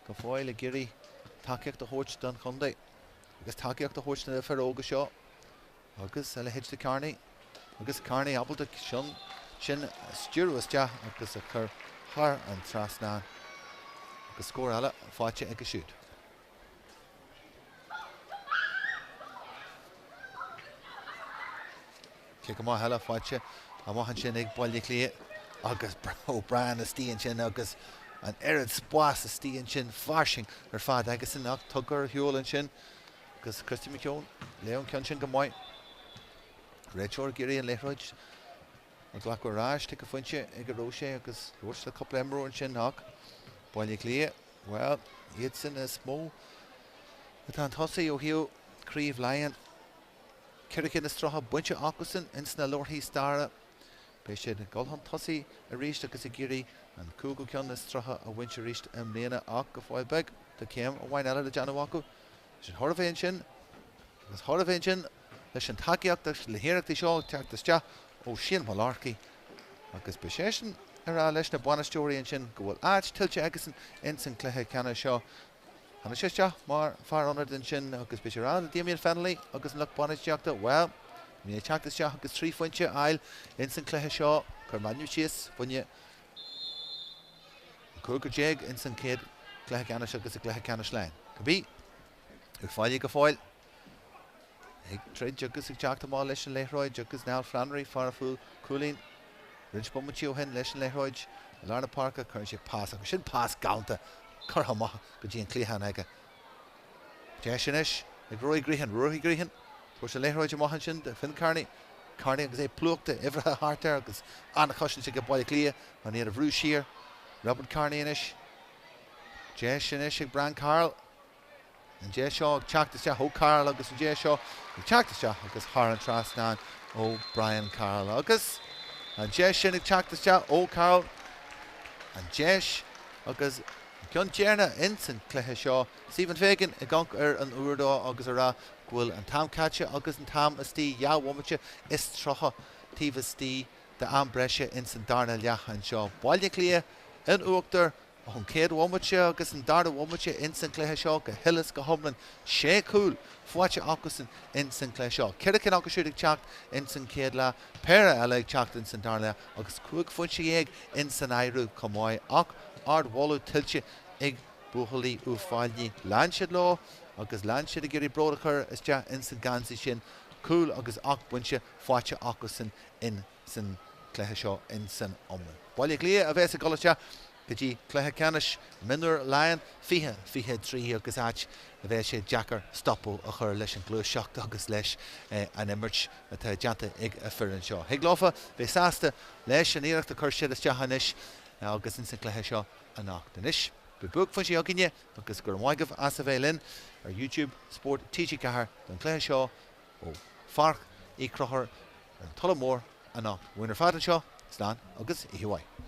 go fóill ag iarraidh tacaíocht a thabhairt don chontae agus tacaíocht a thabhairt do na fir óga seo. Agus a leithéid de Kearney, agus Kearney ábalta sin sin a stiúradh isteach agus a chur thar an trasnán agus scór eile faighte aige siúd. Cic amach eile faighte amach ansin ag Baile Átha Cliath agus O'Brien istigh ansin agus an oiread spás istigh ansin fairsing ar fad aigesan ach tugtha ar shiúl ansin. Agus Christy McKeown, léigh an ceann sin go maith. Réiteoir ag iarraidh an liathróid a ghlacadh ar ais ag an phointe ag a raibh sé agus labhairt le cúpla imreoir ansin ach Baile Átha Cliath, bhuel, iadsan is mó atá chun tosaigh ó thaobh Craobh Laighean. 430 bainte acusan ins na leabharthaí staire. Beidh siad ag dul chun tosaigh arís agus ag iarraidh an cúigiú ceann is 30 a bhaint arís i mbliana ach go fóill beag tá céim amháin eile le déanamh acu. Leis an tairbhe ansin agus tairbhe ansin leis an tacaíocht agus na hiarrachtaí seo ag teacht isteach ó Shane Mullarkey agus beidh seisean ag rá leis na bainisteoirí ansin go bhfuil áit tuillte aigesan ins an cluiche ceannais seo. Tháinig sé isteach mar fear ionaid ansin agus beidh sé ag rá le Damien Fennelly agus an lucht bainistíochta, bhuel, bhí mé ag teacht isteach agus 3 phointe a fháil ins an cluiche seo, chuir m'ainm síos fá choinne an cúigear déag ins an chéad chluiche ceannais agus i gcluiche ceannais Laighean. Cibé, Uíbh Fhailí go fóill ag troid agus ag teacht amach leis an liathróid agus Niall Flannery, fear a fuair cúilín roinnt bomaití ó shin leis an liathróid i lár na páirce, cuireann sé pas agus sin pas galánta curtha amach go dtí an cliathán aige. Deis anois ag Rory Grehan, Rory Grehan, tabhairt an liathróid amach ansin do Finn Kearney. Kearney agus é plúchta, uimhreacha thart air agus an-chosaint ag Baile Átha Cliath chun iad a bhrú siar. Robert Kearney anois. Deis anois ag Brian Carroll. An deis seo ag teacht isteach ó Carroll agus an deis seo ag teacht isteach agus thar an trasnán ó Brian Carroll. Agus an deis sin ag teacht isteach ó Carroll. An deis agus an ceann deireanach ins an cluiche seo. Stephen Fagan ag amharc ar an uaireadóir agus ag rá go bhfuil an t-am caite agus an t-am istigh, 2 bhomaite is 30 taobh istigh d'am breise ins an darna leath anseo. Baile Átha Cliath in uachtar ón chéad bhomaite agus an dara bhomaite ins an chluiche seo go huile is go hiomlán. Sé chúl faighte acusan ins an chluiche seo. Ceithre cinn acu siúd ag teacht ins an chéad leath, péire eile ag teacht ins an dara leath agus 15 phointe ins an áireamh chomh maith. Ach ardmholadh tuillte ag buachaillí Uíbh Fhailí. Lean siad leo agus lean siad ag iarraidh bród a chur isteach ins an geansaí sin. Cúl agus 8 bpointe faighte acusan ins an cluiche seo ins an iomlán. Baile Átha Cliath a bheas ag dul isteach go dtí cluiche ceannais mionúr Laighean 20, 23 agus áit a bheas sé deacair stopadh a chur leis an ghluaiseacht agus leis an imirt atá déanta ag an foireann seo. Thig leofa bheith sásta leis an iarracht a chuir siad isteach anois agus ins an cluiche seo anocht. Anois beidh buaicphointí againne agus go raibh maith agaibh as a bheith linn ar YouTube Spórt TG4 don chluiche seo ó Pháirc Uí Chonchúir ar an Tulach Mhór anocht. Uainn ar fad anseo, slán agus oíche mhaith.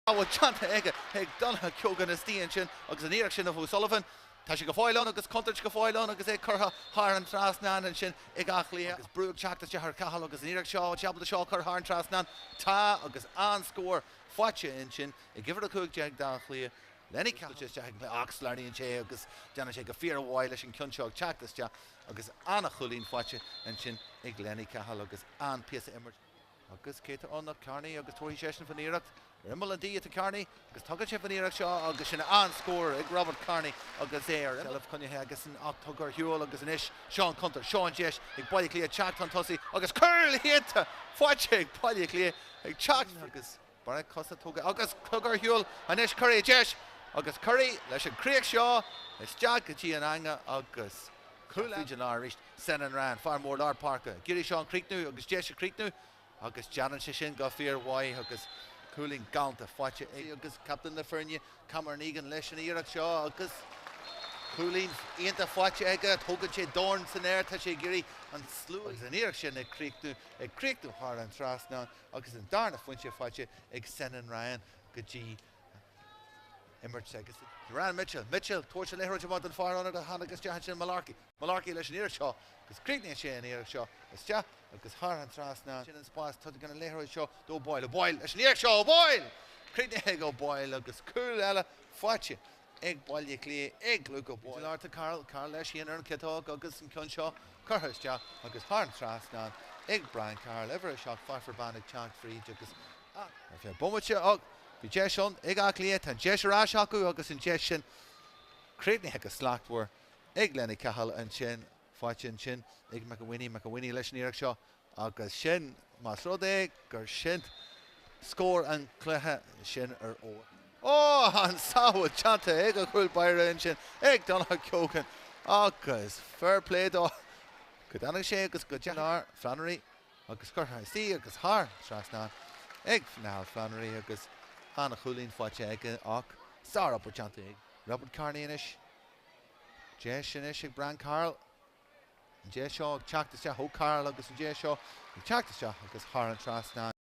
a bhfuil déanta aige ag Donagh Keogan istigh ansin agus an iarracht sin ó O'Sullivan. Tá sé go fóill ann agus contúirt go fóill ann agus é curtha thar an trasnán ansin ag Áth Cliath agus brú ag teacht isteach ar Cahill agus an iarracht seo, ábalta seo a chur thar an trasnán. Tá agus an-scór faighte ansin ag uimhir 15 d'Áth Cliath. Lenny Cahill isteach ag an gcluiche ach sleamhnaíonn sé agus déanann sé go fíormhaith leis an gceann seo ag teacht isteach agus an-chúilín faighte ansin ag Lenny Cahill agus an-phíosa imirt agus cé atá ann ach Kearney agus tabharfaidh seisean faoin iarracht. Ar imeall an D atá Kearney agus tugann sé faoin iarracht seo agus sin an-scór ag Robert Kearney agus é ar seilbh coinnithe aigesean ach tugtha ar shiúl agus anois seo an counter, seo an deis ag Baile Átha Cliath teacht chun tosaigh agus cúl iontach faighte ag Baile Átha Cliath ag teacht agus Barra cosa tógtha agus tugtha ar shiúl anois Currie deis agus Currie leis an críoch seo isteach go dtí an eanga agus cúl fríd an lár arís. Senan Ryan, fear mór lár páirce, ag iarraidh seo a chríochnú agus deis a chríochnú agus déanann sé sin go fíormhaith agus cúilín galánta faighte ag agus captaen na foirne Cameron Egan leis an iarracht seo agus cúilín iontach faighte aige. Tógann sé dorn san aer, tá sé ag iarraidh an slua agus an iarracht sin ag críochnú ag críochnú thar an trasnán. agus an darna phointe faighte ag Senan Ryan go dtí imirt agus Duran Mitchell. Mitchell tabhairt an liathróid amach don fear ionaid a tháinig isteach ansin Mullarkey. Mullarkey leis an iarracht seo agus críochnaíonn sé an iarracht seo isteach agus thar an trasnán. Sin an spás tugann an liathróid seo do O'Boyle. O'Boyle leis an iarracht seo. O'Boyle! Críochnaithe ag O'Boyle agus cúl eile faighte ag Baile Átha Cliath ag Luke O'Boyle. Lár Carroll, Carroll leis féin ar an chiotóg agus an ceann seo curtha isteach agus thar an trasnán ag Brian Carroll. Uimhir 7, Pfeiffer Ban ag teacht fríd agus ar feadh bomaite ach bhí deis ann ag Áth Cliath. Tá an deis ar ais acu agus an deis sin críochnaithe go slachtmhar ag Lenny Cahill ansin. Faighte ansin ag McElweeney, McElweeney leis an iarracht seo agus sin, más rud é gur sin scór an chluiche, sin ar fheabhas. Ó, an sábháil déanta ag an chúl báire ansin ag Donagh Keogan agus fair play dó go dtáinig sé agus go deachaigh Flannery agus curtha istigh agus thar trasnán ag Niall Flannery agus an-chúilín faighte aige ach sárobair déanta ag Robert Kearney anois. Deis anois ag Brian Carroll. An deis seo ag teacht isteach ó Carroll agus an deis seo ag teacht isteach agus thar an trasnán.